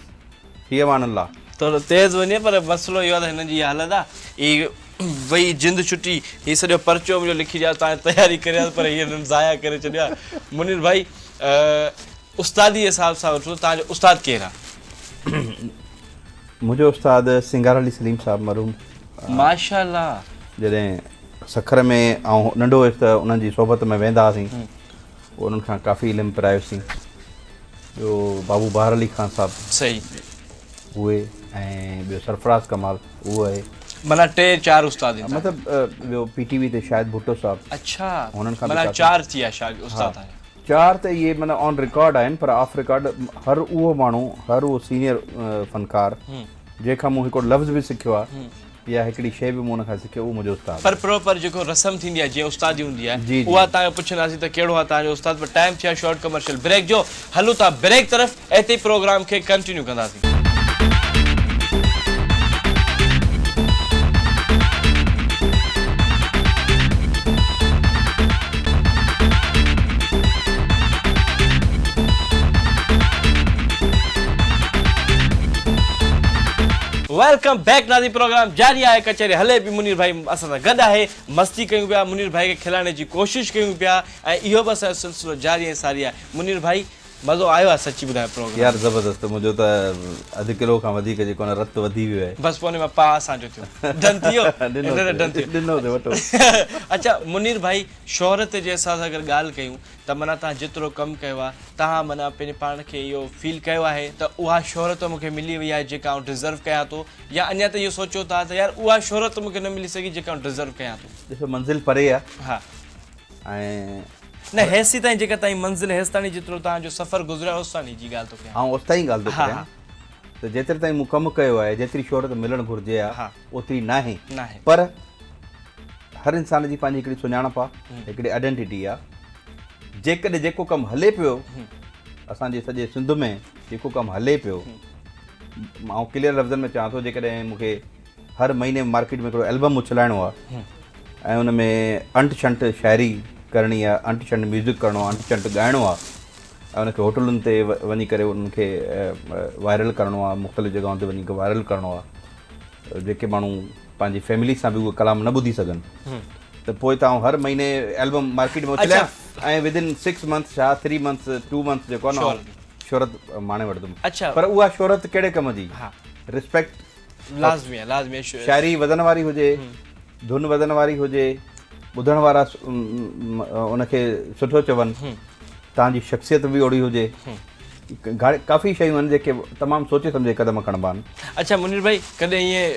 في امان الله. ٿورو تيز وڃي پر مسئلو اهو آهي ته هنن جي اها حالت آهي هي وئي جند ڇٽي هي سڄو پرچو منهنجو لکي ڏيا تان تياري ڪريان پر هي هنن ضايع ڪري ڇڏيو آهي منير ڀائي استادي جي حساب سان وٺو تان جو استاد ڪير آهي؟ منهنجو استاد سينگار علي سليم صاحب مرحوم. ماشاء الله. جڏهن سکر ۾ آئون ننڍو هيس ته انهن جي صحبت ۾ ويندا هئاسين پوء انهن کان ڪافي علم پرايوسين. ٻيو بابو بهار علي خان صاحب صحيح اهي ۽ ٻيو سرفراز ڪمال اهو آهي. معنيٰ ٽي چار استاد آهن. مطلب ٻيو پي ٽي وي تي شاهد ڀٽو صاحب. اڇا انهن کان به معنيٰ چار ٿي ويا شاگرد استاد توهان جا. چار ته اهي معنيٰ آن رڪارڊ آهن پر آف رڪارڊ هر اهو ماڻهو هر اهو سينيئر فنڪار جنهن کان مون هڪڙو لفظ به سکيو آهي يا هڪڙي شيء به مون ان کان سکيو اهو منهنجو استاد پر پراپر جيڪو رسم ٿيندي آهي جيئن استادي هوندي آهي اها توهان کان پڇنداسين ته ڪهڙو آهي توهان جو استاد پر ٽائيم ٿيو آهي شارٽ ڪمرشل بريڪ جو هلون ٿا بريڪ طرف اتي ئي پروگرام کي ڪنٽينيو ڪنداسين. Welcome back ناظرين پروگرام جاري آهي ڪچهري هلي پئي منير ڀائي اسان سان گڏ آهي مستي ڪيون پيا منير ڀائي کي کلائڻ جي ڪوشش ڪيون پيا ۽ اهو به اسان جو سلسلو جاري ۽ ساري آهي منير ڀائي مزو آيو آهي سچي ٻڌايان پروگرام. يار زبردست منهنجو ته اڌ ڪلو کان وڌيڪ جيڪو آهي نه رت وڌي ويو آهي. بس پوء ان مان پاء اسان جو ٿيو ڊن ٿي ويو ڊن ٿي ويو ڏنو ٿي وٺو. اڇا منير ڀائي شهرت جي حساب سان اگر ڳالهه ڪيون ته معنيٰ توهان جيترو ڪم ڪيو آهي توهان معنيٰ پنهنجي پاڻ کي اهو فيل ڪيو آهي ته اها شهرت مون کي ملي وئي آهي جيڪا آئون ڊزرو ڪيان ٿو يا اڃا تائين اهو سوچيو ٿا ته يار اها شهرت مون کي نه ملي سگهي جيڪا آئون ڊزرو ڪيان ٿو. ڏسو منزل پري آهي. ها. ۽ نه هيسيتائين جيڪا تائين منزل هيستاڻي جيترو توهان جو سفر گذريو آهي اوستاڻي جي ڳالهه ٿو ڪيان. آئون اوستائين ڳالهه ٿو ڪريان ته جيتري تائين مون ڪم ڪيو آهي جيتري شهرت ملڻ گهرجي ها اوتري ناهي پر هر انسان جي پنهنجي هڪڙي سڃاڻپ آهي هڪڙي آئيڊينٽيٽي آهي جيڪڏهن جيڪو ڪم هلي پيو اسان جي سڄي سنڌ ۾ جيڪو ڪم هلي پيو آئون ڪليئر لفظن ۾ چوان ٿو جيڪڏهن مون کي هر مهيني مارڪيٽ ۾ هڪڙو البم اڇلائڻو آهي ۽ ان ۾ انٽ شنٽ شاعري ڪرڻي آهي انٽ شنٽ ميوزڪ ڪرڻو آهي انٽ شنٽ ڳائڻو آهي ۽ ان کي هوٽلن تي وڃي ڪري انهن کي وائرل ڪرڻو آهي مختلف جڳهن تي وڃي ڪري وائرل ڪرڻو آهي جيڪي ماڻهو پنهنجي فيملي سان به اهي ڪلام نه ٻڌي سگهن ته پوء ته آئون هر مهيني album market ۾ اڇلايان ۽ with in six months ڇا ٿري منٿس ٽو منٿس جيڪو آهي نه شهرت ماڻي وٺندم پر اها شهرت ڪهڙي ڪم جي رسپيڪٽ لازمي آهي لازمي آهي شاعري وزن واري هجي ڌن وزن واري هجي ٻڌڻ وارا ان کي سٺو چون توهان جي شخصيت به اهڙي هجي ڪافي شيون آهن جيڪي تمام سوچي سمجهي قدم کڻبا آهن. اڇا منير ڀائي ڪڏهن ائين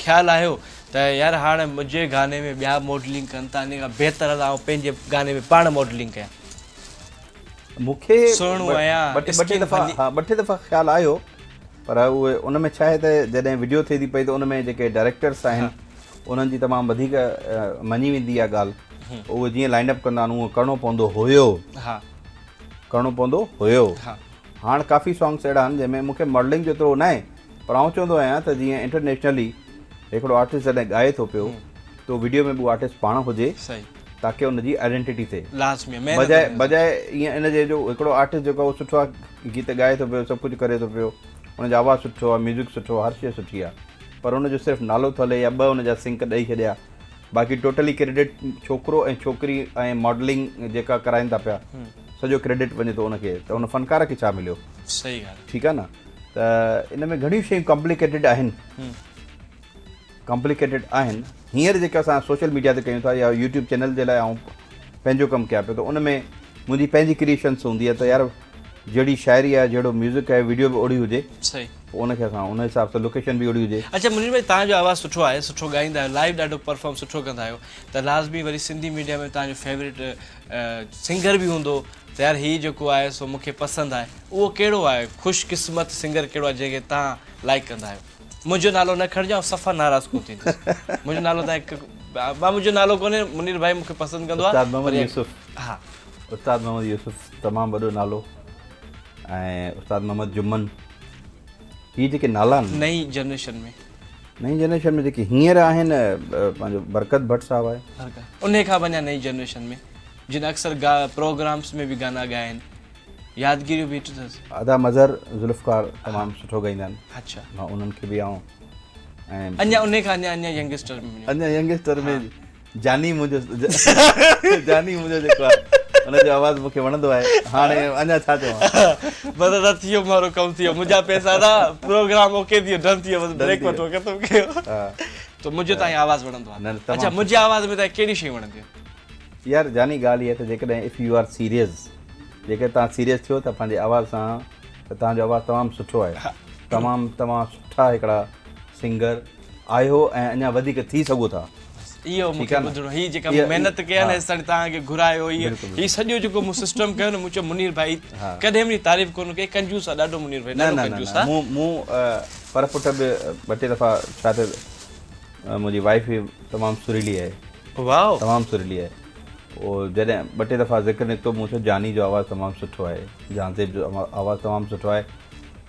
خيال آيو ته يار هاڻ منهنجي گاني ۾ ٻيا ماڊلنگ ڪن ٿا ان کان بهتر آهي ته آئون پنهنجي گاني ۾ پاڻ ماڊلنگ ڪيان. مون کي سهڻو آهيان ٻه ٽي دفعا ها ٻه ٽي دفعا خيال آيو پر اهي ان ۾ ڇا آهي ته جڏهن وڊيو ٿئي ٿي پئي ته ان ۾ جيڪي ڊائريڪٽرس آهن انهن جي تمام وڌيڪ مڃي ويندي آهي ڳالهه اهي جيئن لائن اپ ڪندا آهن اهو ڪرڻو پوندو هيو ها ڪرڻو پوندو هيو ها هاڻ ڪافي سانگس اهڙا آهن جنهن ۾ مون کي ماڊلنگ جو ايترو ناهي پر آئون چوندو آهيان ته جيئن انٽرنيشنلي هڪڙو آرٽسٽ جڏهن ڳائي ٿو پيو ته وڊيو ۾ به اهو آرٽسٽ پاڻ هجي صحيح. تاڪه ان جي آئيڊينٽيٽي ٿئي. لازمي آهي محنت بجاء ان بجاء ائين ان جي جو هڪڙو آرٽسٽ جيڪو آهي اهو سٺو آهي گيت ڳائي ٿو پيو سڀ ڪجهه ڪري ٿو پيو ان جو آواز سٺو آهي ميوزڪ سٺو آهي هر شيء سٺي آهي پر ان جو صرف نالو ٿو هلي يا ٻه ان جا سنڪ ڏئي ڇڏيا باقي ٽوٽلي ڪريڊٽ ڇوڪرو ۽ ڇوڪري ۽ ماڊلنگ جيڪا ڪرائين ٿا پيا سڄو ڪريڊٽ وڃي ٿو ان کي ته ان فنڪار کي ڇا مليو. صحيح ڳالهه. ٺيڪ آهي نه ته ان ۾ گهڻيون شيون ڪامپليڪيٽيڊ آهن. ڪامپليڪيٽيڊ آهن هينئر جيڪا اسان سوشل ميڊيا تي ڪيون ٿا يا يوٽيوب چينل جي لاء آئون پنهنجو ڪم ڪيان پيو ته ان ۾ منهنجي پنهنجي ڪريئيشنس هوندي آهي ته يار جهڙي شاعري آهي جهڙو ميوزڪ آهي ويڊيو به اوڙي هجي صحيح پوء ان کي اسان ان حساب سان لوڪيشن به اوڙي هجي. اڇا منير ڀائي توهان جو آواز سٺو آهي سٺو ڳائيندا آهيو لائيو ڏاڍو پرفارم سٺو ڪندا آهيو ته لازمي وري سنڌي ميڊيا ۾ توهان جو فيوريٽ سنگر به هوندو ته يار هي جيڪو آهي سو مون کي پسند آهي اهو ڪهڙو آهي خوش قسمت سنگر ڪهڙو آهي جنهن کي توهان لائيڪ ڪندا آهيو. منهنجو نالو نه کڻجان آئون صفا ناراض ڪونه ٿيندس منهنجو نالو تان هڪ مان منهنجو نالو ڪونهي منير ڀائي مونکي پسند ڪندو آهي استاد محمد يوسف ها استاد محمد يوسف تمام وڏو نالو ۽ استاد محمد جمن هي جيڪي نالا آهن نئين جنريشن ۾ نئين جنريشن ۾ جيڪي هينئر آهن پنهنجو برڪت ڀٽ صاحب آهي برڪت انهي کان به اڃا نئين جنريشن ۾ جن اڪثر پروگرامس ۾ به گانا ڳايا آهن يادگيريون به هٽ اٿس. ادا مظهر ذوالفقار تمام سٺو ڳائيندا آهن. اڇا. مان انهن کي به آئون ۽ اڃا انهي کان اڃا اڃا ينگسٽر ۾ وڃو. اڃا ينگسٽر ۾ جاني منهنجو جاني منهنجو جيڪو آهي ان جو آواز مونکي وڻندو آهي هاڻي اڃا ڇا چوان. بس ادا ٿي ويو مارو ڪم ٿي ويو منهنجا پئسا ادا پروگرام اوڪي ٿي ويو ڊن ٿي ويو بس بريڪ وٺو ختم ڪيو. ته منهنجو تائين آواز وڻندو آهي. اڇا منهنجي آواز ۾ تائين ڪهڙيون شيون وڻنديون آهن. يار جاني ڳالهه اها ته جيڪڏهن if you are serious جيڪڏهن توهان سيريس ٿيو ته پنهنجي آواز سان ته توهان جو آواز تمام سٺو آهي تمام تمام سٺا هڪڙا سنگر آهيو ۽ اڃا وڌيڪ ٿي سگهو ٿا. اهو مون کي ٻڌڻو هي جيڪا مون محنت ڪئي آهي نه هيستائين توهان کي گهرايو هي هي سڄو جيڪو مون سسٽم ڪيو نه مون چيو منير ڀائي ڪڏهن به تعريف ڪونه ڪئي ڪنجوس آهي ڏاڍو منير ڀائي ڏاڍو ڪنجوس آهي. مون مون پر پٽ به ٻه ٽي دفعا ڇا ته منهنجي وائيف به تمام سريلي آهي. واو. تمام سريلي آهي. پوء جڏهن ٻه ٽي دفعا ذڪر نڪتو مون چيو جاني جو آواز تمام سٺو آهي جهانزيب جو آواز تمام سٺو آهي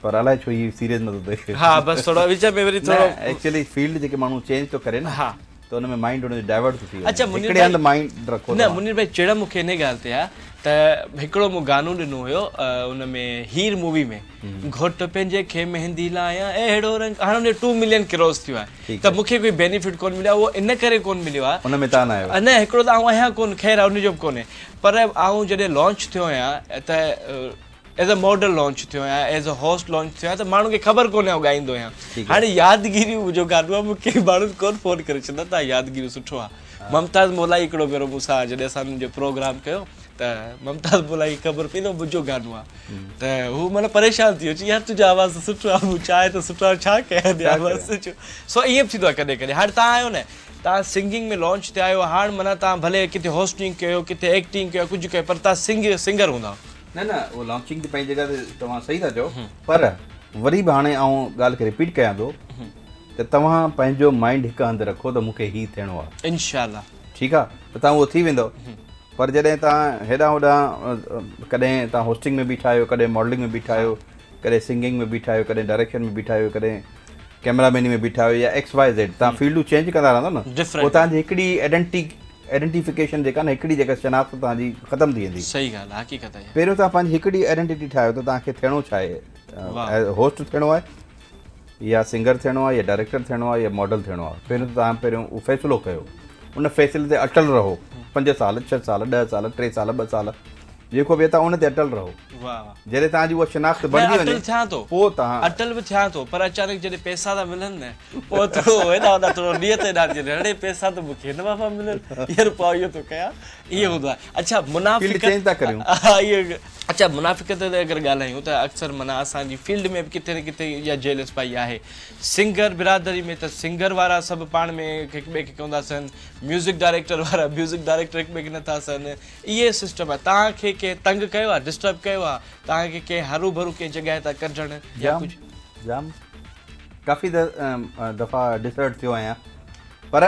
پر الائي ڇو هي سيريس نٿو ٿئي. ها بس ٿورو وچ ۾ وري ٿورو نه ايڪچوئلي فيلڊ جيڪي ماڻهو چينج ٿو ڪري نه ها ته ان ۾ مائنڊ ان جو ڊائيورٽ ٿو ٿي وڃي اڇا منير هڪڙي هنڌ ڀائي مائنڊ رکو نه توهان. منير ڀائي چڙ مون کي انهي ڳالهه تي آ ته هڪڙو مون گانو ڏنو هيو ان ۾ هير مووي ۾ گهوٽ پنهنجي کي مهندي لايان اهڙو رنگ هاڻي ان جو ٽو ملين ڪراس ٿيو آهي ته مون کي ڪوئي بينيفٽ ڪون مليو آهي اهو ان ڪري ڪون مليو آهي ان ۾ تان نه آهيو نه هڪڙو ته آئون آهيان ڪون خير آهي ان جو به ڪونهي پر آئون جڏهن لانچ ٿيو آهيان ته ايز ا ماڊل لانچ ٿيو آهيان ايز ا هوسٽ لانچ ٿيو آهيان ته ماڻهن کي خبر ڪونهي آئون ڳائيندو آهيان هاڻي يادگيريون منهنجو گانو آهي مون کي ماڻهن ڪون فون ڪري چوندا تان يادگيريون سٺو آهي ممتاز مولائي هڪڙو ڀيرو مون سان جڏهن اسان جو پروگرام ڪيو ته ممتاز مولائي کي خبر پئي نه منهنجو گانو آ ته هو معنيٰ پريشان ٿي ويو چي يار تنهنجو آواز ته سٺو آ مون چاهي ته سٺو آ ڇا ڪيان هن آواز جو سو ائين به ٿيندو آ ڪڏهن ڪڏهن هاڻي توهان آهيو نه توهان سنگنگ ۾ لانچ ٿيا آهيو هاڻ معنيٰ توهان ڀلي ڪٿي هوسٽنگ ڪيو ڪٿي ايڪٽنگ ڪيو ڪجهه ڪيو پر توهان سنگ سنگر هوندا نه نه اهو لانچنگ ته پنهنجي جڳهه تي توهان صحيح ٿا چئو پر وري به هاڻي آئون ڳالهه کي رپيٽ ڪيان ٿو ته توهان پنهنجو مائنڊ هڪ هنڌ رکو ته مون کي هي ٿيڻو آ انشاء الله ٺيڪ آ ته توهان اهو ٿي ويندو پر جڏهن توهان هيڏانهن هوڏانهن ڪڏهن توهان هوسٽنگ ۾ بيٺا آهيو ڪڏهن ماڊلنگ ۾ بيٺا آهيو ڪڏهن سنگنگ ۾ بيٺا آهيو ڪڏهن ڊائريڪشن ۾ بيٺا آهيو ڪڏهن ڪئميرا ميني ۾ بيٺا آهيو يا ايڪس واء زيڊ توهان فيلڊون چينج ڪندا رهندو نه پوء توهان جي هڪڙي آئيڊنٽي آئيڊنٽيفڪيشن جيڪا نه هڪڙي جيڪا شناخت توهان جي ختم ٿي ويندي. صحيح ڳالهه آهي حقيقت آهي. پهريون توهان پنهنجي هڪڙي آئيڊنٽيٽي ٺاهيو ته توهان کي ٿيڻو ڇا آهي هوسٽ ٿيڻو آهي يا سنگر ٿيڻو آهي يا ڊائريڪٽر ٿيڻو آهي يا ماڊل ٿيڻو آهي پهريون ته توهان پهريون اهو فيصلو ڪيو ان فيصلي تي اٽل رهو پنج سال ڇهه سال ڏهه سال ٽي سال ٻه سال جيڪو به توهان ان تي اٽل رهو جڏهن توهان جي اها شناخت بڻجي وڃي اٽل ٿيان ٿو پوء توهان اٽل به ٿيان ٿو پر اچانڪ جڏهن پئسا ٿا ملن نه پوء ٿورو هيڏانهن هوڏانهن ٿورو نيت هيڏانهن ٿي وڃي اڙي پئسا ته مون کي هن وفا ملن يار پوء اهو ٿو ڪيان ائين هوندو آهي اڇا فيلڊ چينج ٿا ڪريون. اڇا منافقت تي اگر ڳالهايون ته اڪثر معنيٰ اسان جي فيلڊ ۾ به ڪٿي نه ڪٿي اها جيلس پئي آهي سنگر برادري ۾ ته سنگر وارا سڀ پاڻ ۾ هڪ ٻئي کي ڪونه ٿا سهن ميوزڪ ڊائريڪٽر وارا ميوزڪ ڊائريڪٽر هڪ ٻئي کي نٿا سهن اهي سسٽم آهي توهان کي ڪنهن تنگ ڪيو آهي ڊسٽرب ڪيو آهي توهان کي ڪنهن هرو ڀرو ڪنهن جڳهه تان ڪڍڻ يا ڪجهه جام ڪافي دفعا ڊسهرٽ ٿيو آهيان پر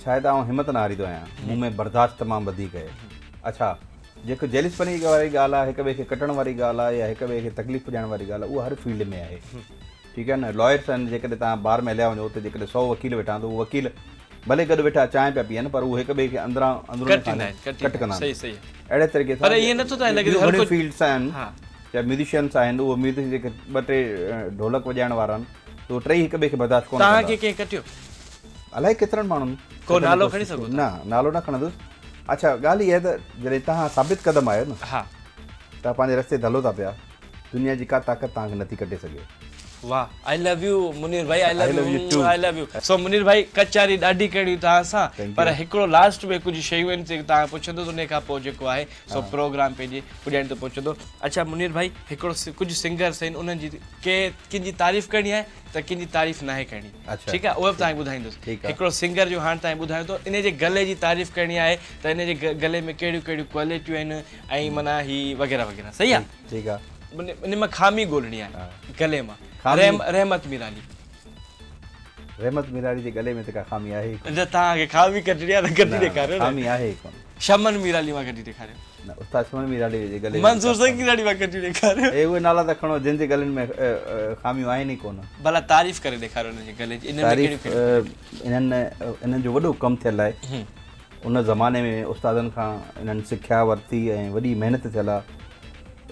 شايد آئون همت نه هاريندو آهيان. مون ۾ برداشت تمام وڌيڪ آهي. اڇا جيڪو جيلس پني واري ڳالهه آهي، هڪ ٻئي کي ڪٽڻ واري ڳالهه آهي يا هڪ ٻئي کي تڪليف پڄائڻ واري ڳالهه آهي اها هر فيلڊ ۾ آهي. ٺيڪ آهي نه. لائرس آهن جيڪڏهن توهان بار ۾ هليا وڃو اتي جيڪڏهن سئو وڪيل ويٺا آهن ته اهو وڪيل ڀلي گڏ ويٺا چانهه پيا پيئن پر هو هڪ ٻئي کي اندران اندروني ڪٽيندا آهن ڪٽ ڪندا آهن. صحيح صحيح اهڙي طريقي سان پر ائين نٿو ته لڳي هر ڪو فيلڊس آهن يا ميوزيشنس آهن اهو ميوزڪ جيڪي ٻه ٽي ڍولڪ وڄائڻ وارا آهن ته اهي ٽئي هڪ ٻئي کي برداشت ڪونه ڪندا. توهان کي ڪنهن ڪٽيو؟ الائي ڪيترن ماڻهن. ڪو نالو کڻي سگهو ٿا؟ نه نالو نه کڻندس. اڇا ڳالهه اها آهي ته جڏهن توهان ثابت قدم آهيو نه ها توهان پنهنجي رستي تي هلو ٿا پيا دنيا جي ڪا طاقت توهان کي نٿي ڪٽي سگهي. واه آئي لو يو منير ڀائي آئي لو يو آئي لو يو سو منير ڀائي ڪچهري ڏاڍي ڪرڻي هئي توهان سان پر هڪڙو لاسٽ ۾ ڪجهه شيون آهن جيڪي توهان کان پڇندس انهي کان پوء جيڪو آهي سو پروگرام پنهنجي پڄاڻي تي پهچندو اڇا منير ڀائي هڪڙو ڪجهه سنگرس آهن انهن جي ڪي ڪن جي تعريف ڪرڻي آهي ته ڪن جي تعريف ناهي ڪرڻي ٺيڪ آهي اهو به توهان کي ٻڌائيندس هڪڙو سنگر جو هاڻ توهان کي ٻڌايان ٿو انهي جي گلي جي تعريف ڪرڻي آهي ته انهي جي گلي ۾ ڪهڙيون ڪهڙيون ڪوالٽيون آهن ۽ معنيٰ هي وغيره وغيره صحيح آهي ٺيڪ آ. ان مان خامي ڳولڻي آهي گلي مان. رحمت ميرالي. رحمت ميرالي جي گلي ۾ ته ڪا خامي آهي ئي ڪونه. نه توهان کي خامي ڪڍڻي آهي ته ڪڍي ڏيکاريو نه. خامي آهي ئي ڪونه. شمن ميرالي مان ڪڍي ڏيکاريو. نه استاد شمن ميرالي جي گلي ۾. منظور سنگيراڻي مان ڪڍي ڏيکاريو. اي اهي نالا ته کڻو جن جي گلن ۾ خاميون آهن ئي ڪونه. ڀلا تعريف ڪري ڏيکاريو انهن جي گلي جي انهن ۾ ڪهڙيون ڪهڙيون. انهن انهن جو وڏو ڪم ٿيل آهي. ان زماني ۾ استادن کان انهن سکيا ورتي ۽ وڏي محنت ٿيل آهي.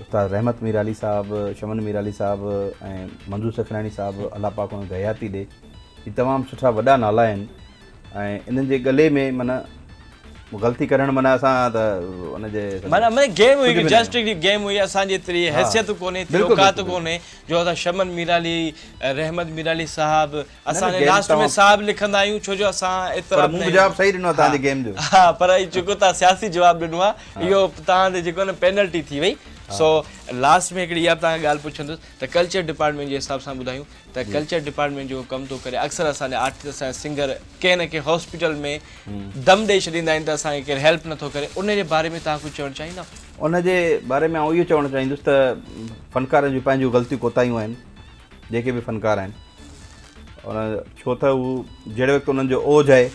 استاد رحمت ميرالي صاحب، شمن ميرالي صاحب ۽ منظور سکراڻي صاحب الله پاڪ انهن کي حياتي ڏي. هي تمام سٺا وڏا نالا آهن ۽ انهن جي ڳلي ۾ معنيٰ غلطي ڪرڻ معنيٰ اسان ته ان جي معنيٰ معنيٰ گيم هئي جسٽ هڪڙي گيم هئي اسان جي ايتري حيثيت ڪونهي ايتري اوقات ڪونهي جو اسان شمن ميرالي رحمت ميرالي صاحب اسان لاسٽ ۾ صاحب لکندا آهيون ڇو جو اسان ايترا پر مون به جواب صحيح ڏنو آهي توهان جي گيم جو ها پر هي جيڪو توهان سياسي جواب ڏنو آهي اهو توهان تي جيڪو نه پينلٽي ٿي وئي سو لاسٽ ۾ هڪڙي اها به توهان کان ڳالهه پڇندس ته ڪلچر ڊپارٽمينٽ جي حساب سان ٻڌايون ته ڪلچر ڊپارٽمينٽ جيڪو ڪم ٿو ڪري اڪثر اسان جا آرٽسٽ اسان جا سنگر ڪنهن نه ڪنهن هاسپيٽل ۾ دم ڏئي ڇڏيندا آهن ته اسان کي ڪير هيلپ نٿو ڪري ان جي باري ۾ توهان ڪجهه چوڻ چاهيندا؟ ان جي باري ۾ آئون اهو چوڻ چاهيندس ته فنڪارن جون پنهنجون غلطيون ڪوتاهيون آهن جيڪي به فنڪار آهن ان ڇو ته هو جهڙي وقت انهن جو اوج آهي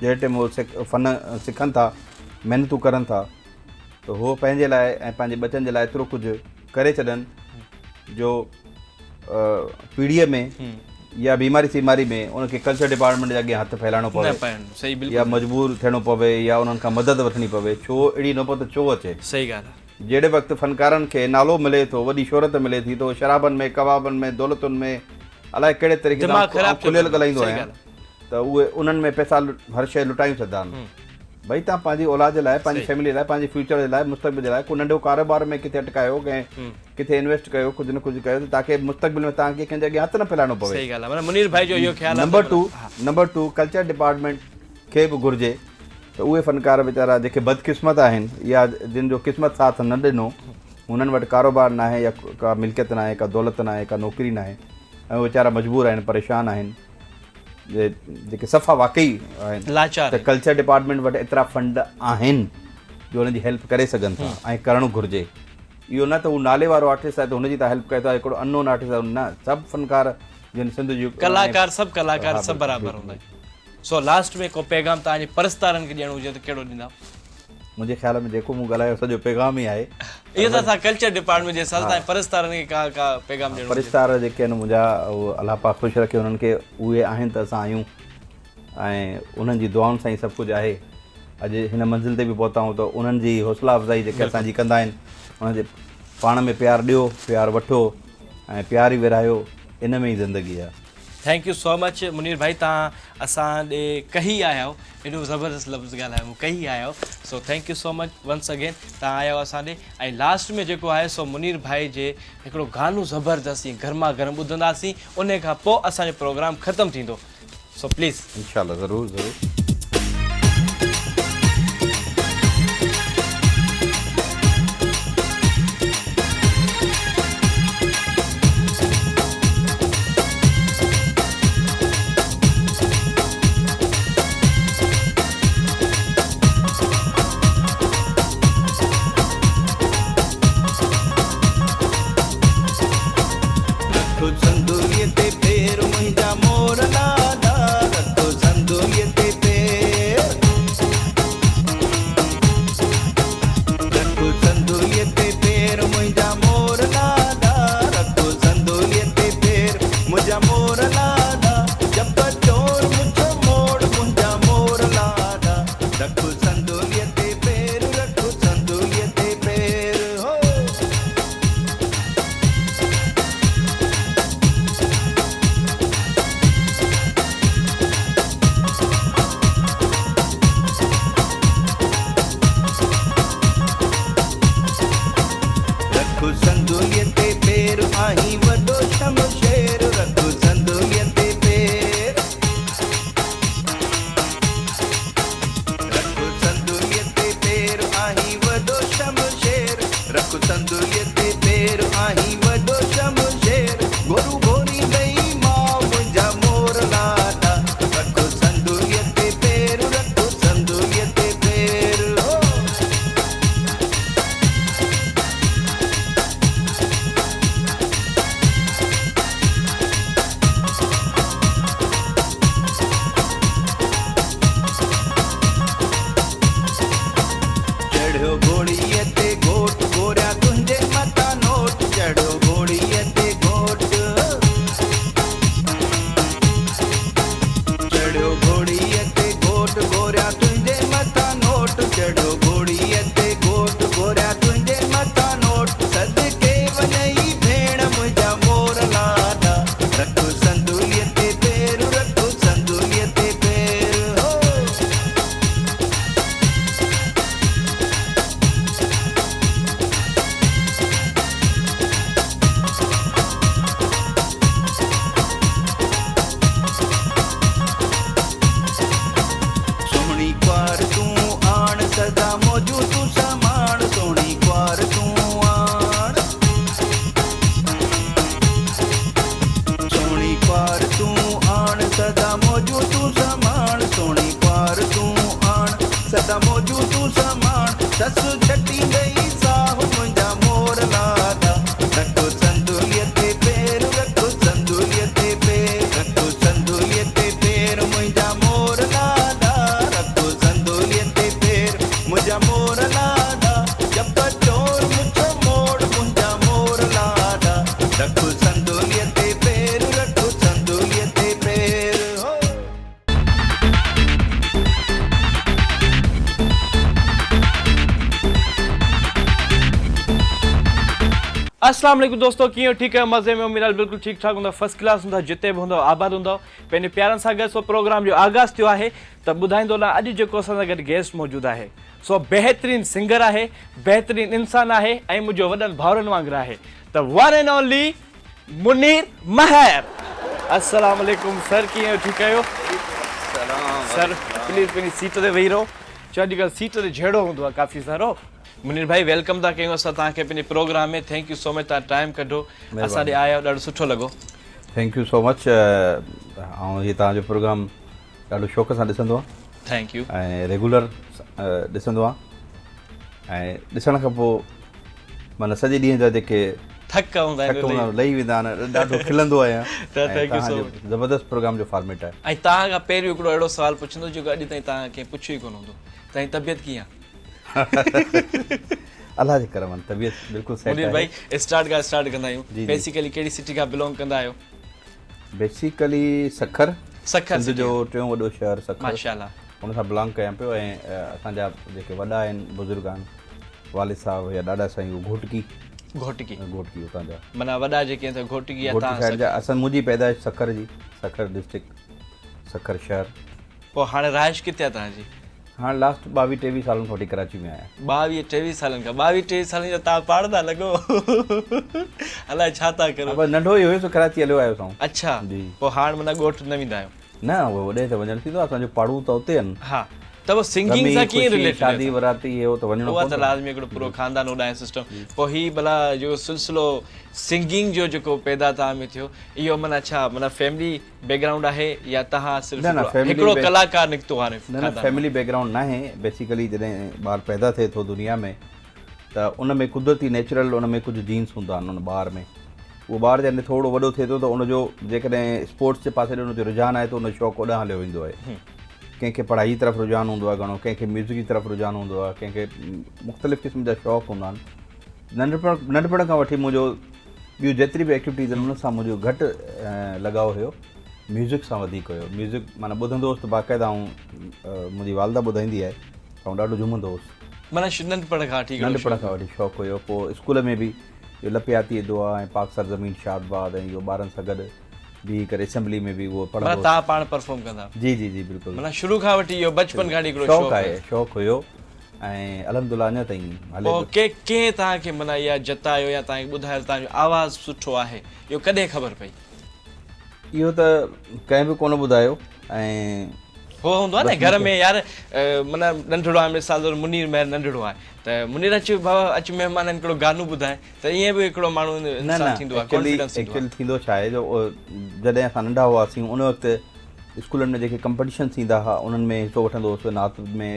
جهڙي ٽيم هو فن سکن ٿا محنتون ڪرن ٿا ته هو پنهنجي لاء ۽ پنهنجي ٻچن جي لاء ايترو ڪجهه ڪري ڇڏن جو پيڙهيء ۾ يا بيماري سيماري ۾ ان کي ڪلچر ڊپارٽمينٽ جي اڳيان هٿ ڦهلائڻو پوي يا مجبور ٿيڻو پوي يا انهن کان مدد وٺڻي پوي ڇو اهڙي نوبت ڇو اچي صحيح ڳالهه آهي. جهڙي وقت فنڪارن کي نالو ملي ٿو، وڏي شهرت ملي ٿي ته اهي شرابن ۾، ڪبابن ۾، دولتن ۾ الائي ڪهڙي طريقي سان دماغ خراب آئون ٿيو کليل پيو ڳالهائيندو صحيح آهيان ڳالهه ته اهي انهن ۾ پئسا هر شيء لٽايون ڇڏندا آهن. ڀئي توهان پنهنجي اولاد جي لاء، پنهنجي صحيح فيملي لاء، پنهنجي فيوچر جي لاء، مستقبل جي لاء ڪو ننڍو ڪاروبار ۾ ڪٿي اٽڪايو، ڪنهن ڪٿي انويسٽ ڪيو، ڪجهه نه ڪجهه ڪيو ته تاڪه مستقبل ۾ توهان کي ڪنهن جي اڳيان هٿ نه ڦهلائڻو پوي. صحيح ڳالهه آهي معنيٰ منير ڀائي جو اهو خيال آهي ته نمبر ٽو معنيٰ ها. نمبر ٽو ڪلچر ڊپارٽمينٽ کي به گهرجي ته اهي فنڪار ويچارا جيڪي بدقسمت آهن يا جن جو قسمت ساٿ نه ڏنو، هنن وٽ ڪاروبار ناهي يا ڪا ملڪيت ناهي، ڪا دولت ناهي، ڪا نوڪري ناهي ۽ اهي ويچارا مجبور آهن، پريشان آهن، جيڪي صفا واقعي آهن لاچار ته آهن. ڪلچر ڊپارٽمينٽ وٽ ايترا فنڊ آهن جو انهن جي هيلپ ڪري سگهن ٿا ۽ ڪرڻ گهرجي. اهو نه ته هو نالي وارو آرٽسٽ آهي ته هن جي توهان هيلپ ڪيو ٿا، هڪڙو ان نون آرٽسٽ آهي نه، سڀ فنڪار جن سنڌ جون ڪلاڪار سڀ ڪلاڪار ها سڀ بلڪل برابر بلڪل هوندا آهن. سو لاسٽ ۾ ڪو پيغام توهان جي پرستارن کي ڏيڻو هجي ته ڪهڙو ڏيندا؟ منهنجي خيال ۾ جيڪو مون ڳالهايو سڄو پيغام ئي آهي. اهو ته اسان ڪلچر ڊپارٽمينٽ جي حساب سان توهان جي پرستارن کي ڪا ڪا پيغام ڏيڻو هجي. پرستار جيڪي آهن منهنجا اهي الله پاڪ خوش رکي انهن کي اهي آهن ته اسان آهيون ۽ انهن جي دعائن سان ئي سڀ ڪجهه آهي. اڄ هن منزل تي به پهتا آهيون ته انهن جي حوصلا افزائي جيڪي اسان جي ڪندا آهن انهن جي پاڻ ۾ پيار ڏيو پيار وٺو ۽ پيار ئي ورهايو ان ۾ ئي زندگي آهي. Thank you so much Munir ڀائي توهان اسان ڏي ڪهي آيا آهيو ايڏو زبردست لفظ ڳالهايو مون ڪهي آيا آهيو so thank you so much once again توهان آيا آهيو اسان ڏي ۽ لاسٽ ۾ جيڪو آهي سو منير ڀائي جي هڪڙو گانو زبردست ائين گرما گرم ٻڌنداسين انهي کان پوء اسان جو پروگرام ختم ٿيندو سو پليز. انشاء الله ضرور ضرور. رکو صندوقيء تي پير منهنجا مور لالا رکو صندوقيء تي پير. سدا موجون تون سماڻ، سس ڇٽيندئي ساهه منهنجا مور لاڏا. رک صندوليء تي پير، رک صندوليء تي پير، رک صندوليء تي پير منهنجا مور لاڏا، رک صندوليء تي پير منهنجا مور لاڏا، چپ چور مڇ موڙ منهنجا مور لاڏا، رک صندوليء تي پير، رک صندوليء تي پير، هو. اسلام عليڪم دوستو ڪيئن آهيو ٺيڪ آهيو مزي ۾ اميد آهي بلڪل ٺيڪ ٺاڪ هوندؤ فرسٽ ڪلاس هوندؤ جتي به هوندؤ آباد هوندؤ پنهنجي پيارن سان گڏ سو پروگرام جو آغاز ٿيو آهي ته ٻڌائيندو هلان اڄ جيڪو اسان سان گڏ گيسٽ موجود آهي سو بهترين سنگر آهي بهترين انسان آهي ۽ منهنجو وڏن ڀائرن وانگر آهي ته one and only Munir Mehr. السلام عليڪم سر ڪيئن آهيو ٺيڪ آهيو سر پليز پنهنجي سيٽ تي ويهي رهو ڇو اڄڪلهه سيٽ تي جهيڙو هوندو آهي ڪافي سارو. منير ڀائي welcome ٿا ڪيون اسان توهان کي پنهنجي program ۾ thank you so much توهان ٽائيم ڪڍو اسان ڏي آيا ڏاڍو سٺو لڳو. Thank you سو مچ آئون هي توهان جو پروگرام ڏاڍو شوق سان ڏسندو آهيان. Thank you. ۽ Regular ڏسندو آهيان ۽ ڏسڻ کان پوء معنيٰ سڄي ڏينهن جا جيڪي ٿڪ هوندا آهن ٿڪ هوندا آهن لهي ويندا آهن ڏاڍو کلندو آهيان ته thank you سو مچ زبردست پروگرام جو فارميٽ آهي. ۽ توهان کان پهريون هڪڙو اهڙو سوال پڇندو جيڪو اڄ تائين توهان کان ڪنهن پڇيو ئي ڪونه هوندو توهان جي طبيعت ڪيئن آهي؟ الله جي ڪرم آهن طبيعت بلڪل سيٽ آهي. منير ڀائي اسٽارٽ کان اسٽارٽ ڪندا آهيون بيسيڪلي ڪهڙي سٽي کان بلونگ ڪندا آهيو؟ بيسيڪلي سکر سکر سنڌ جو ٽيون وڏو شهر سکر ماشاءالله ان سان بلانگ ڪيان پيو ۽ اسان جا جيڪي وڏا آهن بزرگ آهن والد صاحب يا ڏاڏا سائين اهو گهوٽڪي گهوٽڪي گهوٽڪي اتان جا معنيٰ وڏا جيڪي آهن گهوٽڪي يا گهوٽڪي سائيڊ جا اسان منهنجي پيدائش سکر جي سکر ڊسٽرڪٽ سکر شهر. پوء هاڻي رهائش ڪٿي آهي توهان جي؟ هاڻ لاسٽ ٻاويهه ٽيويهه سالن کان وٺي ڪراچي ۾ آهيان. ٻاويهه ٽيويهه سالن کان ٻاويهه ٽيويهه سالن جا توهان پاڻ ٿا لڳو الائي ڇا ٿا ڪرو. بس ننڍو ئي هيس ڪراچي هليو آيس آئون. اڇا پوء هاڻ معنيٰ ڳوٺ نه ويندا آهيو. نه اوڏي ته وڃڻ ٿيندو آهي اسان جو پاڙون ته اتي آهن. ها ته پوء سنگنگ سان ڪيئن رليٽيڊ آهي. شادي وراتي اهو ته وڃڻو پوندو. اها ته لازمي هڪڙو پورو خاندان اوڏانهن سسٽم پوء هي ڀلا جيڪو سلسلو سنگنگ جو جيڪو پيدا توهان ۾ ٿيو اهو معنيٰ ڇا معنيٰ فيملي بيڪ گرائونڊ آهي يا توهان صرف هڪڙو ڪلاڪار نڪتو آهي نه نه فيملي بيڪ گرائونڊ ناهي بيسيڪلي جڏهن ٻار پيدا ٿئي ٿو دنيا ۾ ته ان ۾ قدرتي نيچرل ان ۾ ڪجهه جينس هوندا آهن ان ٻار ۾ اهو ٻار جڏهن ٿورو وڏو ٿئي ٿو ته ان جو جيڪڏهن اسپورٽس جي پاسي ڏي ان جو رجحان آهي ته ان جو شوق اوڏانهن هليو ويندو آهي ڪنهن کي پڙهائي جي طرف رجحان هوندو آهي گهڻو ڪنهن کي ميوزڪ جي طرف رجحان هوندو آهي ڪنهن کي مختلف قسم جا شوق هوندا آهن ننڍپڻ ننڍپڻ کان وٺي منهنجو ٻيون جيتري به ايڪٽيوٽيز آهن ان سان منهنجو گهٽ لڳاء هيو ميوزڪ سان وڌيڪ هيو ميوزڪ معنيٰ ٻڌندو هوس ته باقاعده آئون منهنجي والده ٻڌائيندي آهي ته آئون ڏاڍو جهومندو هوس. معنيٰ ننڍپڻ کان وٺي ننڍپڻ کان وٺي شوق هيو پوء اسڪول ۾ به اهو لپياتي دعا ۽ پاڪ سرزمين شاد باد ۽ اهو ٻارن سان گڏ بيهي ڪري اسيمبلي ۾ به اهو پڙهندو معنيٰ توهان پاڻ پرفارم ڪندا جي جي جي بلڪل معنيٰ شروع کان وٺي اهو بچپن کان وٺي هڪڙو شوق آهي شوق هيو ۽ الحمدلله اڃا تائين هلي پوء ڪي ڪنهن توهان کي معنيٰ اها جتايو يا توهان کي ٻڌايو ته توهان جو آواز سٺو آهي اهو ڪڏهن خبر پئي؟ اهو ته ڪنهن به ڪونه ٻڌايو ۽ هو هوندو آهي نه گهر ۾ يار معنيٰ ننڍڙو آهي مثال طور منير مهر ننڍڙو آهي ته منير اچ بابا اچ مهمان آهن هڪڙو گانو ٻڌاء ته ائين به هڪڙو ماڻهو انسان ٿيندو آهي ڪانفيڊنس ٿيندو آهي. ايڪچوئلي ٿيندو ڇا آهي جو جڏهن اسان ننڍا هئاسين ان وقت اسڪولن ۾ جيڪي ڪمپٽيشن ٿيندا ها انهن ۾ حصو وٺندو هوس نعت ۾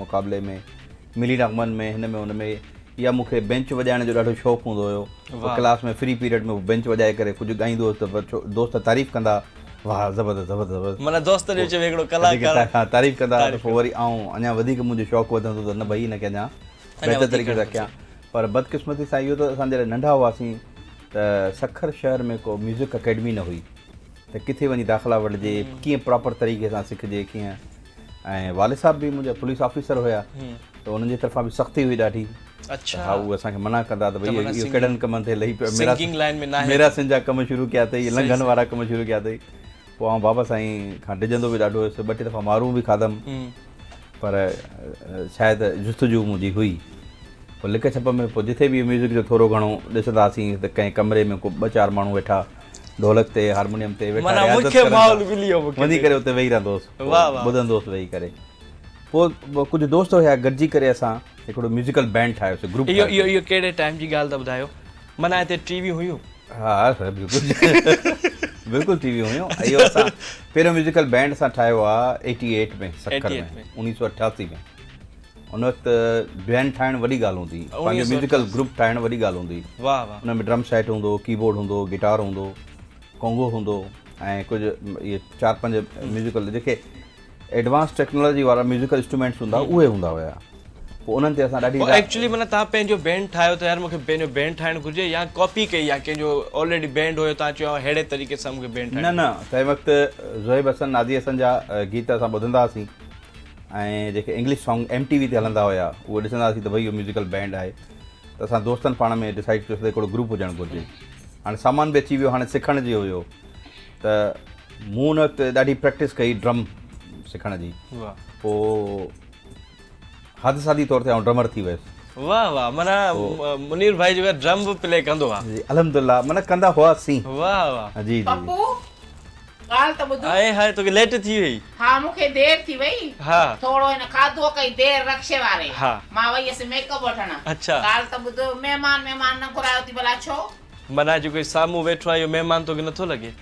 مقابلي ۾ ملي نغمن ۾ هن ۾ ان ۾ يا مون کي بينچ وڄائڻ جو ڏاڍو شوق هوندو هيو ڪلاس ۾ فري پيريڊ ۾ بينچ وڄائي ڪري ڪجهه ڳائيندو هوس ته دوست تعريف ڪندا واهه زبردست زبردست زبردست معنيٰ دوست جو چوي هڪڙو ڪلاڪار ها تعريف ڪندا ته پوء وري آئون اڃا وڌيڪ منهنجو شوق وڌندو ته نه ڀئي هن کي اڃا بهتر طريقي سان ڪيان پر بدقسمتي سان اهو ته اسان جڏهن ننڍا هئاسين ته سکر شهر ۾ ڪو ميوزڪ اڪيڊمي نه هئي ته ڪٿي وڃي داخلا وٺجي، ڪيئن پراپر طريقي سان سکجي ڪيئن ۽ والد صاحب به منهنجا پوليس آفيسر هيا ته انهن جي طرفان به سختي هئي ڏاڍي اڇا ها هو اسان کي منع ڪندا ته ڀئي اهو ڪهڙن ڪمن تي لهي پيو ميرا سنگنگ لائن ۾ ناهي ميراسن جا ڪم شروع ڪيا اٿئي لنگهن وارا ڪم شروع ڪيا اٿئي پوء آئون بابا سائين کان ڊڄندو به ڏاڍو هيس ٻه ٽي دفعا مارون به کاڌم پر شايد جستجو منهنجي هئي پوء لڪ ڇپ ۾ پوء جٿي به ميوزڪ جو ٿورو گهڻو ڏسندا هئاسين ته ڪنهن ڪمري ۾ ڪو ٻه چار ماڻهو ويٺا ڍولڪ تي هارمونيم تي ويٺا معنيٰ رياضت مونکي ڪرن ٿا ماحول ملي ويو مونکي وڃي ڪري اتي ويهي رهندو هوس پوء واه واه ٻڌندو هوس ويهي ڪري پوء ڪجهه دوست هيا گڏجي ڪري اسان هڪڙو ميوزيڪل بينڊ ٺاهيوسي گروپ اهو ٺاهيوسي اهو اهو ڪهڙي ٽائيم جي ڳالهه ٿا ٻڌايو معنيٰ هتي ٽي وي هيون ها سر بلڪل بلڪل ٽي وي هيون اهو اسان پهريون ميوزيڪل بينڊ اسان ٺاهيو آ 88 ۾ سکر ۾ 1988 ۾ 88 ۾ ان وقت بينڊ ٺاهڻ وڏي ڳالهه هوندي هئي، پنهنجو ميوزيڪل گروپ ٺاهڻ وڏي ڳالهه هوندي هئي. واهه واهه. ان ۾ ڊرم سيٽ هوندو هو، ڪي بورڊ هوندو هو، گٽار هوندو هو، ڪونگو هوندو هو ۽ ڪجهه اهي چار پنج ميوزيڪل جيڪي ايڊوانس ٽيڪنالاجي وارا ميوزيڪل انسٽرومينٽس هوندا هئا اهي هوندا هيا. پوء انهن تي اسان ڏاڍي پوء ايڪچولي معنيٰ توهان پنهنجو بينڊ ٺاهيو ته يار مون کي پنهنجو بينڊ ٺاهڻ گهرجي يا ڪاپي ڪئي يا ڪنهن جو آلريڊي بينڊ هيو توهان چيو ههڙي طريقي سان مون کي بينڊ ٺاهڻ نه نه تنهن وقت زوهيب حسن نازي حسن جا گيت اسان ٻڌندا هئاسين ۽ جيڪي English song M T V تي هلندا هيا اهي ڏسندا هئاسين ته ڀئي اهو ميوزيڪل بينڊ آهي ته اسان دوستن پاڻ ۾ ڊسائيڊ ڪيوسين ته هڪڙو گروپ هجڻ گهرجي هاڻي سامان به اچي ويو هاڻي سکڻ جو هيو ته مون ان وقت ڏاڍي پريڪٽس ڪئي ڊرم سکڻ جي پوء حادثاتي طور تي آئون ڊرمر ٿي ويس. واه واه معنيٰ منير ڀائي جيڪو ڊرم به پلي ڪندو آ. جي الحمدلله معنيٰ ڪندا هئا سين. واه واه. جي جي. پپو ڳالهه ته ٻڌ. آئي هاء توکي ليٽ ٿي وئي. ها مون کي دير ٿي وئي. ها. ٿورو هن کاڌو ڪئي دير رڪشي واري. ها. مان وئي هيس ميڪ اپ وٺڻ. اڇا. ڳالهه ته ٻڌ مهمان مهمان نه گهرايو ٿي ڀلا ڇو؟ معنيٰ جيڪو سامهون ويٺو آ اهو مهمان توکي نٿو لڳي.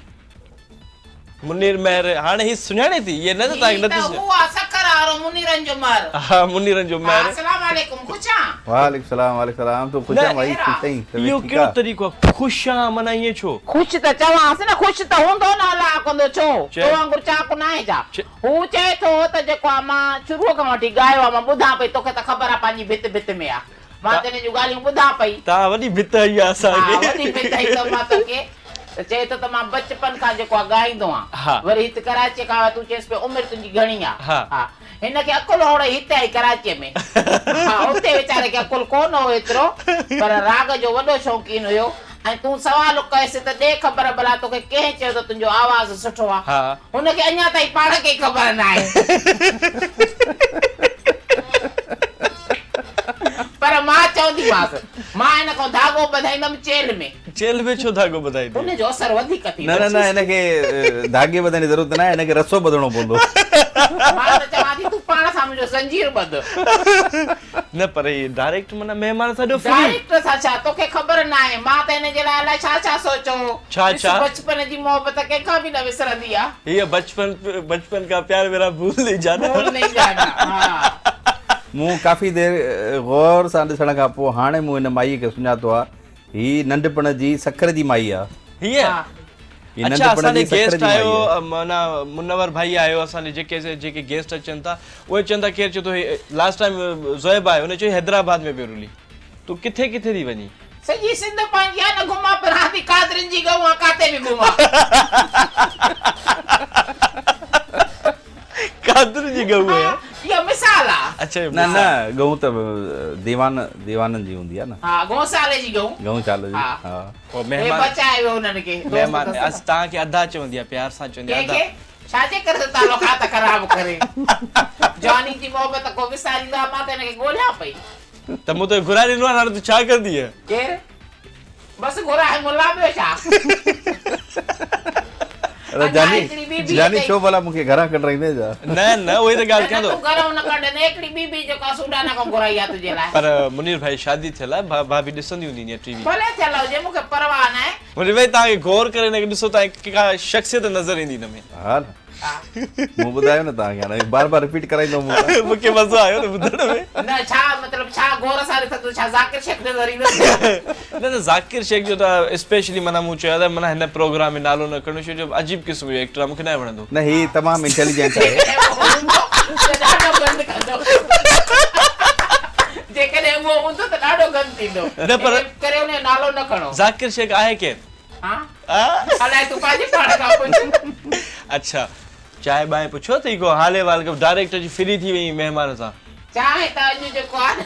منير مهر هاڻي هي سڃاڻي ٿي هي نه ته توهان کي هي نه ٿي ته هو آ سکر وارو منيرن جو مهر. ها منيرن جو ها مهر. السلام عليڪم خوش آن. وعليڪم السلام وعليڪم السلام تون خوش آن ڀائي خير آ. خوش آهين اهو طبيعت ٺيڪ ڪهڙو آ. طريقو آ خوش آن معنيٰ ائين ڇو. خوش ته چوانس نه خوش ته هوندو نه الله ڪندو ڇو چئه. تو وانگر چاڪ ناهي ڇا چئه. هو چئي ٿو ته جيڪو آ مان شروع کان وٺي ڳايو آ مان ٻڌان پئي توکي ته خبر آ پنهنجي ڀت ڀت ۾ آ مان تنهن جون ڳالهيون ٻڌان پئي. توهان وڏي ڀت هئي آ اسان ها کي. وڏي ڀت هئي ته مان توکي ته چئي ٿو ته مان بچپن کان جيڪو آ ڳائيندو هان. وري هت ڪراچيء کان آيو تون چئيس پيو عمر تنهنجي گهڻي آ. ها هن کي عقل هوڙ ئي هتي آئي ڪراچيء ۾. ها اتي ويچاري کي عقل ڪونه هو ايترو پر راڳ جو وڏو شوقين هيو ۽ تون سوال ڪيس ته ڏي خبر ڀلا توکي ڪنهن چيو ته تنهنجو آواز سٺو آ. هن کي اڃا تائين پاڻ کي ئي خبر ناهي. پر مان چونديمانس، مان هن کان ڌاڳو ٻڌائيندم چيلهه ۾. چيلهه ۾ ڇو ڌاڳو ٻڌائيندين؟ ان جو اثر وڌيڪ ٿيندو. نه نه نه هن کي ڌاڳي ٻڌڻ جي ضرورت ناهي، هن کي رسو ٻڌڻو پوندو. مان ته چوان ٿي تون پاڻ سان منهنجو زنجير ٻڌ. نه پر هي ڊائريڪٽ معنيٰ مهمان سان ڏيو فري. ڊائريڪٽ سان ڇا؟ توکي خبر ناهي مان ته هن جي لاء الائي ڇا ڇا سوچيو هو. ڇا ڏس ڇا؟ بچپن جي محبت ڪنهن کان به نه وسرندي آ. هيء بچپن بچپن ڪا پيار ميرا ڀول نهين جانا. ڀول نهين جانا ها. مون ڪافي دير غور سان ڏسڻ کان پوء هاڻي مون هن مائيء کي سڃاتو آ. هي ننڍپڻ جي سکر جي مائي آ. هيء؟ هي اڇا ننڍپڻ اسان ڏي جي سکر گيسٽ جي مائي آيو آ. معنيٰ منور ڀائي آيو اسان ڏي جيڪي جيڪي گيسٽ اچن ٿا اهي چون ٿا ڪير چئي ٿو هي لاسٽ ٽائيم زويب آيو هن چيو حيدرآباد ۾ پيو رلي تون ڪٿي ڪٿي ٿي وڃين. سڄي سنڌ پنهنجي آ نه گهمان پران ٿي قادرين جي ڳئون آ ڪاٿي به گهمان. قادر جي ڳئون آ. ها اهو مثال آ. اڇا اهو نه مثال. نه ڳئون ته ديوان ديوانن جي هوندي آ نه. ها گئوشالي جي ڳئون. گئوشالي جي ها. ها. پوء هي مهمان بچائي ويو انهن کي دوست مهمان اٿس اس نه. توهان کي ادا چوندي آ پيار سان چوندي آ ڪنهن ادا. کي؟ ڇا جي ڪري ٿو تعلقات خراب ڪري. جاني جي محبت ڪو وساريندو آ مان ته هن کي ڳوليان پئي. ته مون توکي گهرائي ڏنو آ هاڻي تون ڇا ڪندينء؟ ڪير؟ بس گهرائي ملا ٻيو ڇا؟ ادا اڃا جاني هڪڙي ٻي به جاني اٿئي. ڇو ڀلا مون کي گهران ڪڍرائيندين ڇا؟ نه نه اهي ته ڳالهه نه ڪيان نه ٿو. تون گهرئون نه ڪڍندين هڪڙي ٻي به جيڪا سوڊانا کان گهرائي آ تنهنجي لاء. پر منير ڀائي شادي ٿيل آهي ڀاڀي ڏسندي هوندي هينئر ٽي وي. ڀلي ٿيل هجي مون کي پرواهه ناهي. منير ڀائي توهان کي غور ڪري هن کي ڏسو توهان کي ڪا شخصيت نظر ايندي هن ۾. ها نه مون ٻڌايو نه توهان کي هاڻي بار بار رپيٽ ڪرائيندو مون کان. مون کي مزو آيو نه ٻڌڻ ۾. نه ڇا مطلب ڇا غور سان ڏسندو ڇا ذاڪر شيخ نظر ايندس ڇا. نه نه ذاڪر شيخ جو ته اسپيشلي معنيٰ مون چيو ته معنيٰ هن پروگرام ۾ نالو نه کڻو ڇو جو عجيب قسم جو ايڪٽر آهي مون کي ناهي وڻندو. نه هي تمام انٽيليجنٽ آهي. جيڪڏهن اهو هوندو ته ڏاڍو گند ڪندو. جيڪڏهن اهو هوندو ته ڏاڍو گند ٿيندو. نه پر ان ڪري ان جو نالو نه کڻو. ذاڪر شيخ آهي ڪير؟ ها الائي تون پنهنجي پاڻ کان پڇ. اڇا چانهه ٻانهه پڇيو اٿئي ڪو حال احوال ڪيو ڊائريڪٽ اچي فري ٿي وئين مهمان سان. چانهه ته اڄ جيڪو آ نه.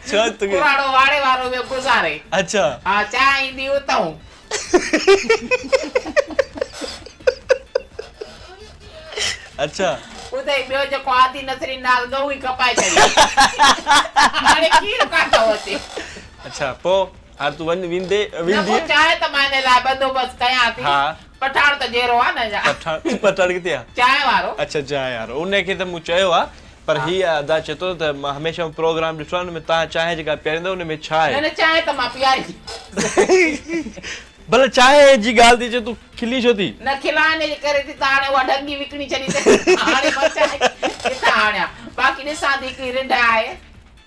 ڇو توکي. ڪراڙو واڙي وارو ويو گذاري. اڇا. ها چانهه ايندي اتئون. اڇا. اتي ٻيو جيڪو عادي نسرين ناز ڳئون ئي کپائي ڇڏي. هاڻي کير ڪانه ٿو اچي. اڇا پوء هاڻ تون وڃ ويندي نه ويندي. پوء چانهه ته مان هن لاء بندوبست ڪيان ٿي. ها. پٺاڻ ته جيئرو آ نه اڃا. پٺاڻ پٺاڻ ڪٿي آ؟ چانهه وارو. اڇا چانهه وارو ان کي ته مون چيو آ پر هي ادا چئي ٿو ته مان هميشه پروگرام ڏٺو آ ان ۾ توهان چانهه جيڪا پياريندا ان ۾ ڇا آهي. نه نه چانهه ته مان پيارينديمانس. ڀلا چانهه جي ڳالهه ٿي اچي تون کلين ڇو ٿي؟ نه کلان ان جي ڪري ٿي ته هاڻي اها ڍڳي وڪڻي ڇڏي ته هاڻي مان چانهه ڪٿان آڻيان. باقي ڏسان ٿي هڪڙي رڍ آهي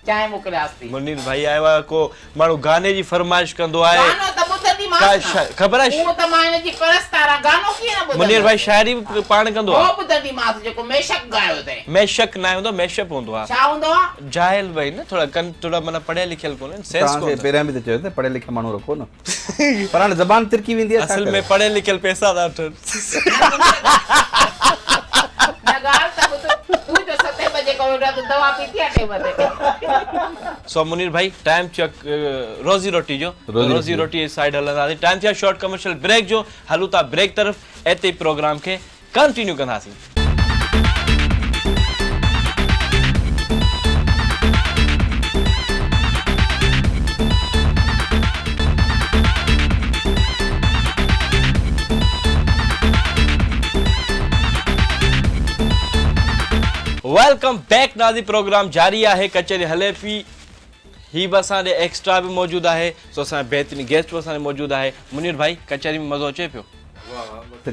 چانهه موڪليانس ٿي. منير ڀائي آيو آهي ڪو ماڻهو گاني جي فرمائش ڪندو آهي. گانو ته ٻڌنديمانس نه. خبر آهي. اهو ته مان هن جي پرستار آهيان گانو ڪيئن نه ٻڌندس. منير ڀائي شاعري به پاڻ ڪندو آهي. اهو ٻڌنديمانس جيڪو ميشڪ ڳايو اٿئي. ميشڪ ناهي هوندو ميشپ هوندو آهي. ڇا هوندو آهي؟ جاهل ڀائي نه ٿورا ڪن ٿورا معنيٰ پڙهيل لکيل ڪونهن سينس توهان کي ڪونه. پهريان به ته چيو ته پڙهيل لکيل ماڻهو رکو نه. پر هاڻي زبان ترڪي ويندي آهي ڇا اصل ۾ ڪري. پڙهيل لکيل پئسا ٿا وٺن. نه ڳالهه ته ٻڌ تون جو ستين بجي کان ويٺو آهين تون دوا پيتي آهي ٽيم تي. سو منير ڀائي ٽائيم ٿيو آهي روزي روٽي جو روزي روٽي جي سائيڊ هلنداسين ٽائيم ٿيو آهي شارٽ ڪمرشل بريڪ جو هلون ٿا بريڪ طرف اتي ئي پروگرام کي ڪنٽينيو ڪنداسين. Welcome back ناظرين پروگرام جاري آهي ڪچهري هلي پي هي به اسان ڏي ايڪسٽرا به موجود آهي سو اسان بهترين گيسٽ به اسان ڏي موجود آهي منير ڀائي ڪچهري ۾ مزو اچي پيو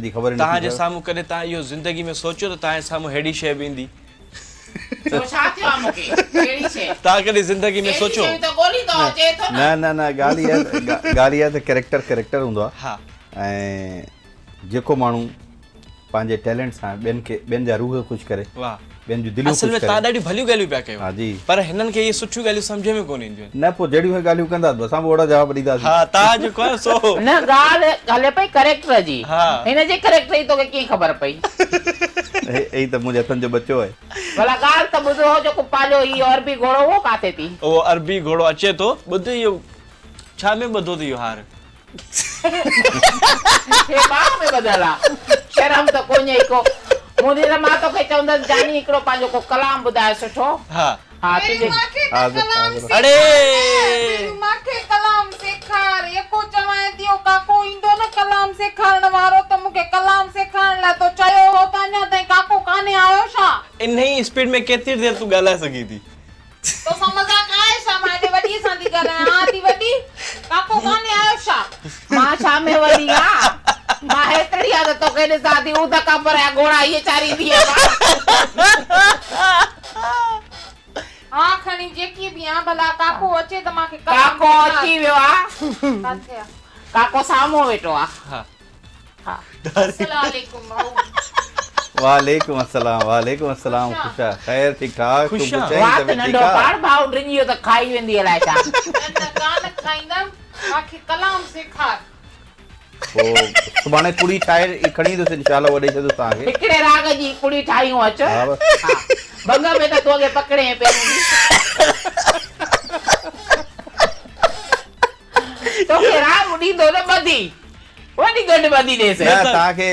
جي خبر ئي نٿي توهان جي پوي. سامهون ڪڏهن توهان اهو زندگي ۾ سوچيو ته توهان جي سامهون ههڙي شيء به ايندي؟ ڇو ڇا ٿيو آهي مون کي؟ ڪهڙي شيء؟ توهان ڪڏهن زندگي ۾ اهڙي سوچيو؟ شيون ته ڳوليندو آهي چئي ٿو نه. نه نه نه ڳالهه اها ڳالهه اها ته ڪريڪٽر ڪريڪٽر هوندو آهي ها. ۽ جيڪو ماڻهو پنهنجي ٽيلنٽ سان ٻين کي ٻين جا روح خوش ڪري واھ. ٻين جون دليون اصل خوش ۾ ڪري. توهان ڏاڍيون ڀليون ڳالهيون پيا ڪيو ها جي. پر هنن کي اهي سٺيون ڳالهيون سمجهه ۾ ڪونه اينديون آهن. نه پوء جهڙيون اهي ڳالهيون ڪندا ته اسان به اوهڙا جواب ڏينداسين. ها توهان جيڪو آهي سو. نه ڳالهه هلي پئي ڪريڪٽر جي. ها. هن جي ڪريڪٽر جي توکي ڪيئن خبر پئي. هي هي ته منهنجي هٿن جو ٻچو آهي. ڀلا ڳالهه ته ٻڌ هو جيڪو پاليو هي عربي گهوڙو اهو ڪاٿي ٿي. اهو عربي گهوڙو اچي ٿو ٻڌ اهو ڇا ۾ ٻڌو ٿي اهو هار. هي ٻانهن ۾ ٻڌل آ. شرم ته ڪونهي ڪو. منير مان توکي چوندس جاني هڪڙو پنهنجو ڪو ڪلام ٻڌاء سٺو. ها. ها تنهنجي. پهريون مانکي ته ڪلام سيکار اڙي. نه پهريون مانکي ڪلام سيکار يڪو چوانء ٿي اهو ڪاڪو ايندو نه ڪلام سيکارڻ وارو ته مونکي ڪلام سيکارڻ لاء تو چيو هو ته اڃا تائين ڪاڪو ڪانهي آيو ڇا؟ انهي اسپيڊ ۾ ڪيتري دير تون ڳالهائي سگهين ٿي. توسان مذاق آهي ڇا؟ مان هيڏي وڏيء سان ٿي ڳالهايان. ها ٿي وڏي، ڪاڪو ڪانهي آيو ڇا؟ مان ڇا ۾ وڏي آهيان؟ مان هيترڙي آهيان ته توکي ڏسان ٿي اوڌ کان پريان گهوڙا هيء چاريندي آهي. ها کڻي جيڪي به آهيان، ڀلا ڪاڪو اچي ته مان کي ڪلام ڪاڪو سيکار. اچي ويو آ. ڪاٿي آ؟ ڪاڪو سامهون ويٺو آ. ها. ها. السلام عليڪم ڀائو. وعليڪم السلام وعليڪم السلام خوش آ خير ٺيڪ ٺاڪ تون خوش آ. پڇين وات طبيعت ٺيڪ ننڍو آ. پاڙ ڀائو ڊڄي ويو ته کائي ويندي الائي ڇا. نه نه ڪانه کائيندم مانکي ڪلام سيکار. پوء سڀاڻي پڙي ٺاهي کڻي ايندس انشاء الله اهو ڏئي ڇڏندس توهان کي. هڪڙي راڳ جي پڙي ٺاهيون اچ. ها بس. ها ڀنگ ۾ ته تون اڳي پڪڙين پهريون ڏينهن. توکي راڳ ڏيندو نه ٻڌي. وڏي ڳنڍ ٻڌي ڏيس. نه توهان کي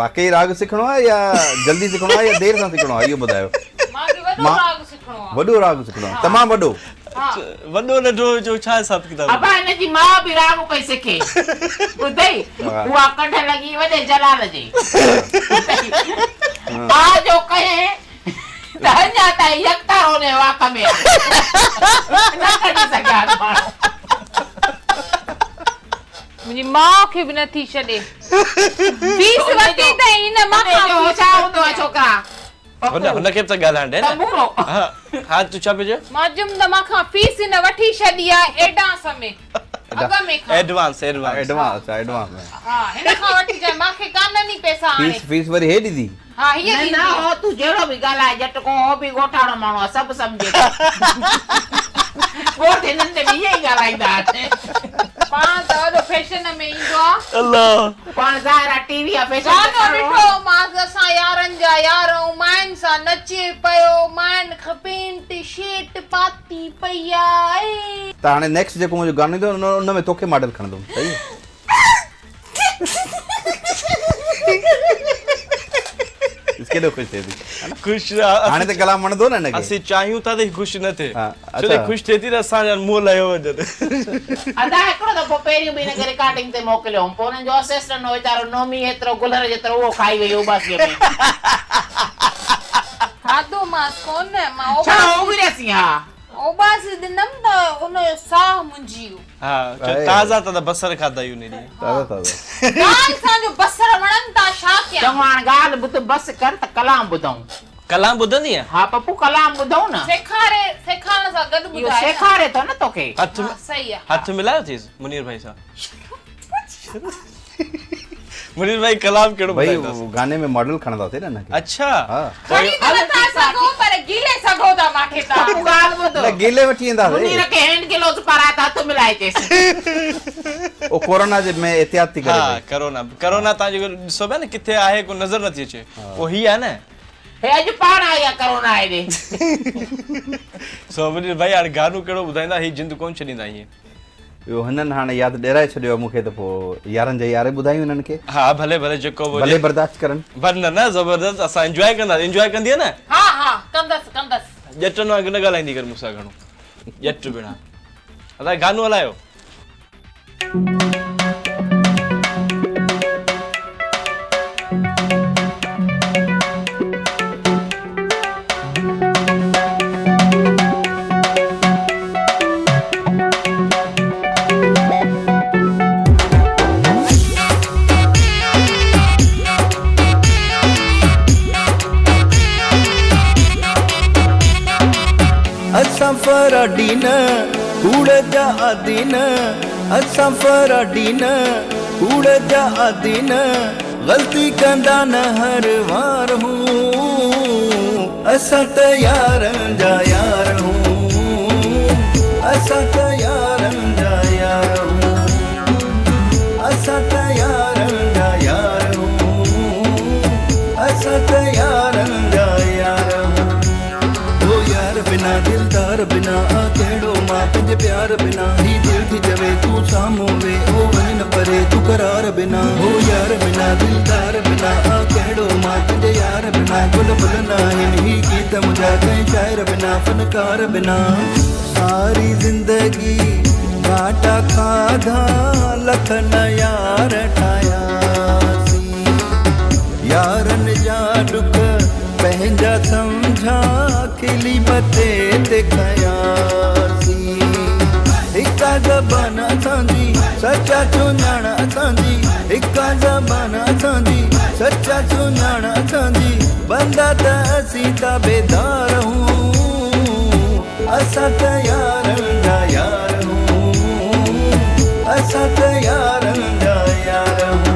واقعي راڳ سکڻو آهي يا جلدي سکڻو آهي يا دير سان سکڻو آهي اهو ٻڌايو. مان کي وڏو راڳ سکڻو آهي. وڏو راڳ سکڻو آهي تمام وڏو. ها. وڏو ننڍو جو ڇا حساب ڪتاب. ابا هن جي ماء به راڳ پئي سکي ٻڌئي اها ڪڍ لڳي وڏي جلال جي ٻڌئي آ جو ڪنهن ته اڃا تائين يڪتارو ان جي وات ۾ آهي نه ڪڍي سگهيا آهن ماڻهو. منهنجي ماء کي به نٿي ڇڏي. فيس ورتي اٿئي هن مان کان. ان جو ڇا هوندو آهي ڇوڪرا؟ هن کي به ته ڳالهائڻ ڏي نه. تنبورو. ها ها تون ڇا پيو چئين؟ مان چيم ته مان کان فيس هن وٺي ڇڏي آهي ايڊانس ۾. اڳ ۾ کان. Advance advance. ايڊوانس اڇا ايڊوانس ۾. ها هن کان وٺي چئي مان کي ڪانه ڏني پئسا هاڻي. فيس فيس وري هي ڏيندي. ها هيء نه ڏيندي. نه هو تون جهڙو به ڳالهاء ڄٽ ڪو هو به ڳوٺاڻو ماڻهو آهي سڀ سمجهي ٿو. ڳوٺ هنن تي به ائين ئي ڳالهائيندا آهن. پاڻ ته وڏو فيشن ۾ ايندو آ. الله. پاڻ ظاهر آ ٽي وي آ فيشن ته گانو ڪرڻو آ. ڏٺو مانس اسان يارن جا يار ۽ ماين سان نچي پيو ماين کي پينٽ شيٽ پاتي پئي آ اي. ته هاڻي نيڪسٽ جيڪو منهنجو گانو ايندو ان ۾ توکي ماڊل کڻندم صحيح. ڏس ڪيڏو خوش ٿئي ٿي خوش هاڻي ته ڪلام وڻندو نه هن کي اسين چاهيون ٿا ته هي خوش نه ٿئي ڇو ته خوش ٿئي ٿي ته اسان جا منهن لهيو وڃن. ادا هڪڙو دفعو پهريون به هن کي رڪارڊنگ تي موڪليو هوم پوء هنن جو اسسٽنٽ هو ويچارو نومي ايترو گلر جيترو اهو کائي وئي اوٻاسيء ۾. کاڌو مانس ڪونه مان ڇا اوڳريسين ها. اوٻاسي ڏنم ته ان جو ساهه منجهي ويو. ها چيو تازا تازا بصر کاڌا آهيون انهي ڏينهن. تازا تازا. دال سان جو بصر وڻن ٿا ڇا ڪيان. چڱو هاڻ ڳالهه ٻڌ بس ڪر ته ڪلام ٻڌون. ڪلام ٻڌندينء؟ ها پپو ڪلام ٻڌون نه. سيکاري سيکارڻ سان گڏ اهو ٻڌائي نه. سيکاري ٿو نه توکي. هٿ ها صحيح آ. هٿ ملايو اٿيس منير ڀائي سان. منير ڀائي ڪلام ڪهڙو ڀئي ٻڌائينداس؟ گاني ۾ ماڊل کڻنداسين نه هن کي. اڇا. ها. کڻي ته نٿا سگهو پر گهلي سگهو ٿا مان کي تان. پپو ڳالهه ٻڌ. نه گهلي وٺي اينداسين. منير کي هينڊ گلوز پارائي ته هٿ ملائي اچيس. او ڪورونا جي ۾ احتياط ٿي ڪري ها پئي. ڪورونا ڪورونا تان جيڪو ڏسو پيا نه ڪٿي آهي ڪو نظر نٿي اچي او هي آهي نه. هي اڄ پاڻ آئي آ ڪورونا هيڏي. سو منير ڀائي هاڻي گانو ڪهڙو ٻڌائيندا هي جند ڪونه ڇڏيندا ائين. اهو هنن هاڻي ياد ڏيرائي ڇڏيو آهي مون کي ته پوء يارن جا يار ئي ٻڌايون هنن کي. ها ڀلي ڀلي جيڪو به هجي. ڀلي برداشت ڪرن. پر نه نه زبردست اسان انجواء ڪنداسين انجواء ڪندينء نه؟ ها ها ڪندس ڪندس. ڄٽن وانگر نه ڳالهائيندي ڪر مون سان گهڻو ڄٽ بڻا. ادا گانو هلايو. اسان فراڊي نه ڪوڙ جا عادي نه اسان فراڊي نه ڪوڙ جا عادي نه غلطي ڪندا نه هر وار هون اسان ته يارن جا يار هون اسان ته يارن جا يار هون اسان ته يارن جا يار هون اسان ته يارن جا يار هون او يار بنا دلدار بنا آ ڪهڙو مان پنهنجي پيار بنا هي دل ٿي چوي تون سامهون وي او وڃ نه پري تون قرار بنا او يار بنا دلدار بنا آ ڪهڙو مان تنهنجي يار بنا گل ڦل ناهن هي گيت منهنجا ڪنهن شاعر بنا فنڪار بنا ساري زندگي گهاٽا کاڌا لک نه يار ٺاهياسين يارن جا ڏک پنهنجا سمجها کلي مٿي تي کنياسين هڪ زبان اسان جي سچا سڃاڻ اسان جي هڪ زبان اسان جي سچا سڃاڻ اسان جي بندا ته اسين تابيدار هون اسان ته يارن جا يار هون اسان ته يارن جا يار هون.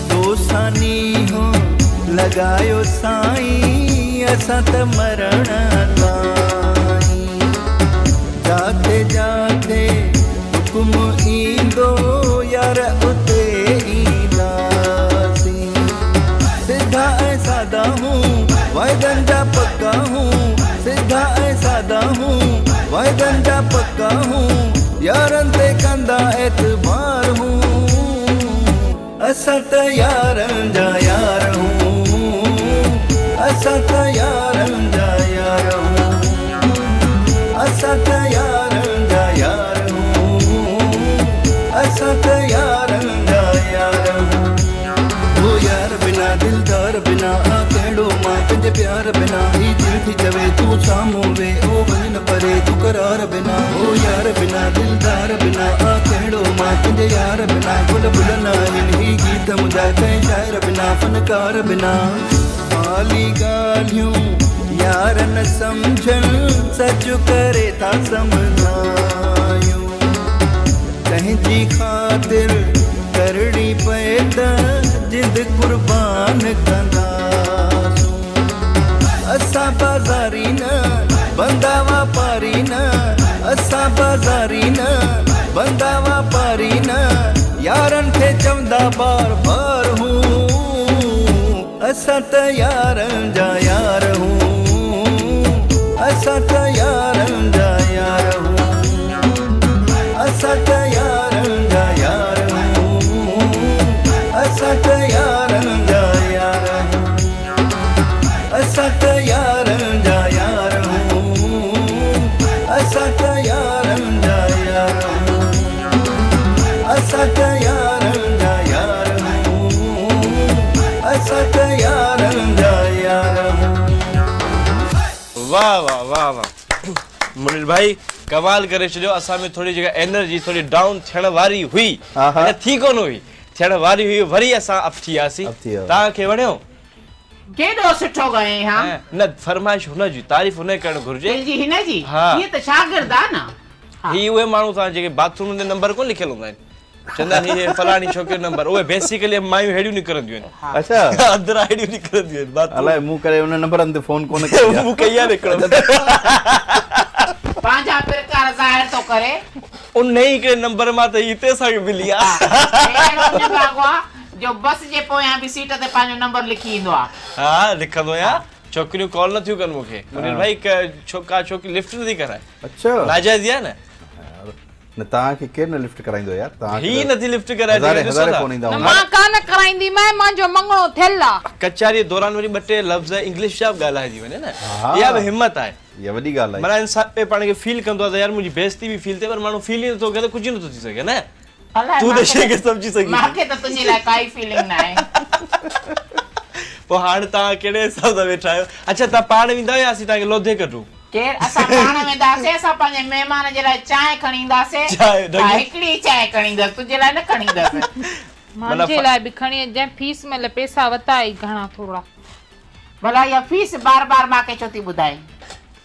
توسان نينهن لڳايو سائين اسان ته مرڻ تائين جاٿي جاٿي حڪم ايندو يار اتي اينداسين سڌا ۽ سادا هون واعدن جا پڪا هون سڌا ۽ سادا هون واعدن جا پڪا هون يارن تي ڪندا اعتبار هون اسان ته يارن جا يار هون اسان ته يارن جا يار هون اسان ته يارن جا يار هون اسان ته يارن جا يار هون او يار بنا دلدار بنا آ ڪهڙو مان پنهنجي پيار بنا هي دل ٿي چوي تون سامهون وي او وڃ نه پري تون قرار بنا او يار بنا دلدار بنا آ ڪهڙو مان تنهنجي يار بنا گل ڦل ناهن هي گيت منهنجا ڪنهن شاعر بنا فنڪار بنا خالي ڳالهيون يار نه سمجهن سچ ڪري ٿا سمجهايون ڪنهن جي خاطر ڪرڻي پئي ته جند قربان ڪنداسون اسان بازاري نه بندا واپاري نه اسان بازاري نه بندا واپاري نه يارن کي چوندا بار بار هون اسان ته يارن جا يار هون اسان ته يارن جا يار هون اسان ته يارن جا يار هون اسان ته يارن جا يار هون اسان ته يارن جا واه واه واه واه منير ڀائي ڪمال ڪري ڇڏيو اسان ۾ ٿوري جيڪا انرجي ٿوري ڊائون ٿيڻ واري هئي اڃا ٿي ڪونه هئي ٿيڻ واري هئي وري اسان اپ ٿي وياسين توهان کي وڻيو؟ ڪيڏو سٺو ڳايائين ها. نه فرمائش هن جي تعريف هن کي ڪرڻ گهرجي. ڪنهن جي هن جي؟ هيء ته شاگرد آ نه. هي اهي ماڻهو ٿا جيڪي باٿ روم تي نمبر ڪونه لکيل هوندا آهن چوندا آهن هي فلاڻي ڇوڪري جو نمبر اهي بيسيڪلي مايون ههڙيون نڪرنديون آهن. اڇا. اندران ههڙيون نڪرنديون آهن باٿ روم. الائي مون ڪڏهن انهن نمبرن تي فون ڪونه ڪئي آهي. مون ڪئي آهي نه هڪڙو. پنهنجا پرڪار ظاهر ٿو ڪري. انهي هڪڙي نمبر مان ته هي هتي اسان کي ملي آهي. هي اهڙو نڀاڳو آهي جو بس جي پويان به سيٽ تي پنهنجو نمبر لکي ايندو آهي. ها لکندو آهيان. ڇوڪريون ڪال نٿيون ڪن مون کي. منير ڀائي ڪا ڇوڪري لفٽ نٿي ڪرائي. اڇا. ناجائزي آهي نه. نه توهان کي ڪير نه لفٽ ڪرائيندو يار توهان هي نٿي لفٽ ڪرائي هزارين هزارين فون ايندا نه مان ڪا نه ڪرائيندي مانء مانجو مڱڻو ٿيل آ. ڪچهري دوران وري ٻه ٽي لفظ انگلش جا به ڳالهائجي وڃي نه اها به همت آهي. اها وڏي ڳالهه آهي. معنيٰ انسان پي پاڻ کي فيل ڪندو آهي ته يار منهنجي بيعزتي به فيل ٿئي پر ماڻهو فيل ئي نٿو ڪري ته ڪجهه نٿو ٿي سگهي نه تون ته شيء کي سمجهي سگهين ٿي. مانکي ته تنهنجي لاء ڪائي فيلنگ ناهي. پوء هاڻ توهان ڪهڙي حساب سان ويٺا آهيو؟ اڇا توهان پاڻ ويندا آهيو يا اسين توهان کي لوڌي ڪڍون؟ ڪير اسان پاڻ وينداسين اسان پنهنجي مهمان جي لاء چانهه کڻي اينداسين ها هڪڙي ئي چانهه کڻي ايندس تنهنجي لاء نه کڻي ايندس. مانجي لاء به کڻي اچجانء فيس مهل پيسا وتا ئي گهڻا ٿورڙا. ڀلا اها فيس بار بار مان کي ڇو ٿي ٻڌائين.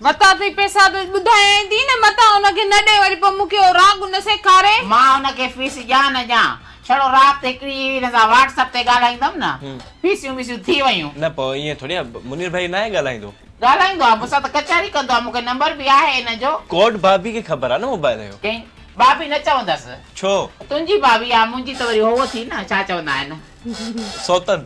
وتا اٿئي پيسا ته ٻڌايائين ٿي نه متان ان کي نه ڏي وري پوء مون کي اهو راڳ نه سيکاري. مان ان کي فيس ڏيان نه ڏيان ڇڙو رات هڪڙي هن سان واٽس اپ تي ڳالهائيندم نه فيسيون بيسيون ٿي ويون. نه پوء ائين ٿوري آهي منير ڀائي ناهي ڳالهائيندو. ڳالهائيندو آ مون سان ته ڪچهري ڪندو آ مون کي نمبر به آهي هن جو. ڪوٽ ڀاڀي کي خبر آ نه موبائل جو. ڪنهن ڀاڀي نه چوندس. ڇو؟ تنهنجي ڀاڀي آ منهنجي ته وري هوء ٿي نه ڇا چوندا آهن. سوتن.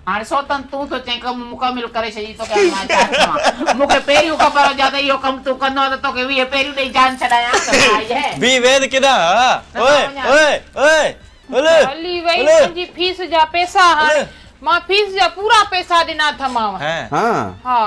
هاڻي سوتن تون ٿو چئين ڪم مڪمل ڪري ڇڏي توکي هاڻي مان ڇا چوان مون کي پهريون خبر هجي ها ته اهو ڪم تون ڪندو ته توکي 20 پهريون ڏئي جان ڇڏايان ها ته مان آئي هي. بي ويد ڪيڏانهن ها اوئي اوئي اوئي هلي وئي منهنجي فيس جا پيسا هاڻي مان فيس جا پورا پيسا ڏنا اٿمانو. ها ها.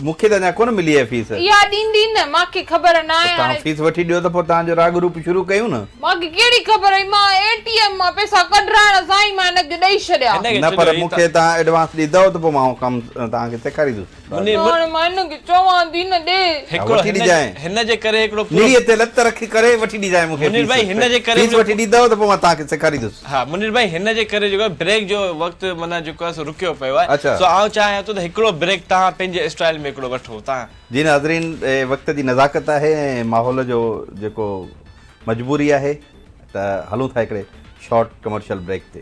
مون کي ته اڃا ڪونه ملي آهي فيس. اها ڏيندي نه مان کي خبر ناهي هاڻي. توهان فيس وٺي ڏيو ته پوء توهان جو راڳ روپ شروع ڪيون نه. مان کي ڪهڙي خبر هئي مان اي ٽي ايم مان پيسا ڪڍرائڻ سان ئي مان هن کي ڏئي ڇڏيا. نه پر مون کي توهان ايڊوانس ڏيندؤ ته پوء مان اهو ڪم توهان کي سيکاريندس. هاڻي مان هن کي چوان ٿي نه ڏي. هڪڙو وٺي ڏجانء. هن جي ڪري هڪڙو پورو. نڙيء تي لت رکي ڪري وٺي ڏجانء مون کي منير فيس. ڀائي هن جي ڪري فيس وٺي ڏيندؤ ته پوء مان توهان کي سيکاريندس. ها منير ڀائي هن جي ڪري جيڪو آهي بريڪ جو وقت معنيٰ جيڪو آهي سو رڪيو پيو آهي اڇا. سو آئون چاهيان ٿو ته هڪڙو بريڪ توهان پنهنجي اسٽائل ۾ هڪڙو وٺو توهان. جي ناظرين وقت جي نزاڪت آهي ۽ ماحول جو جيڪو مجبوري آهي ته هلون ٿا هڪڙي شارٽ ڪمرشل بريڪ تي.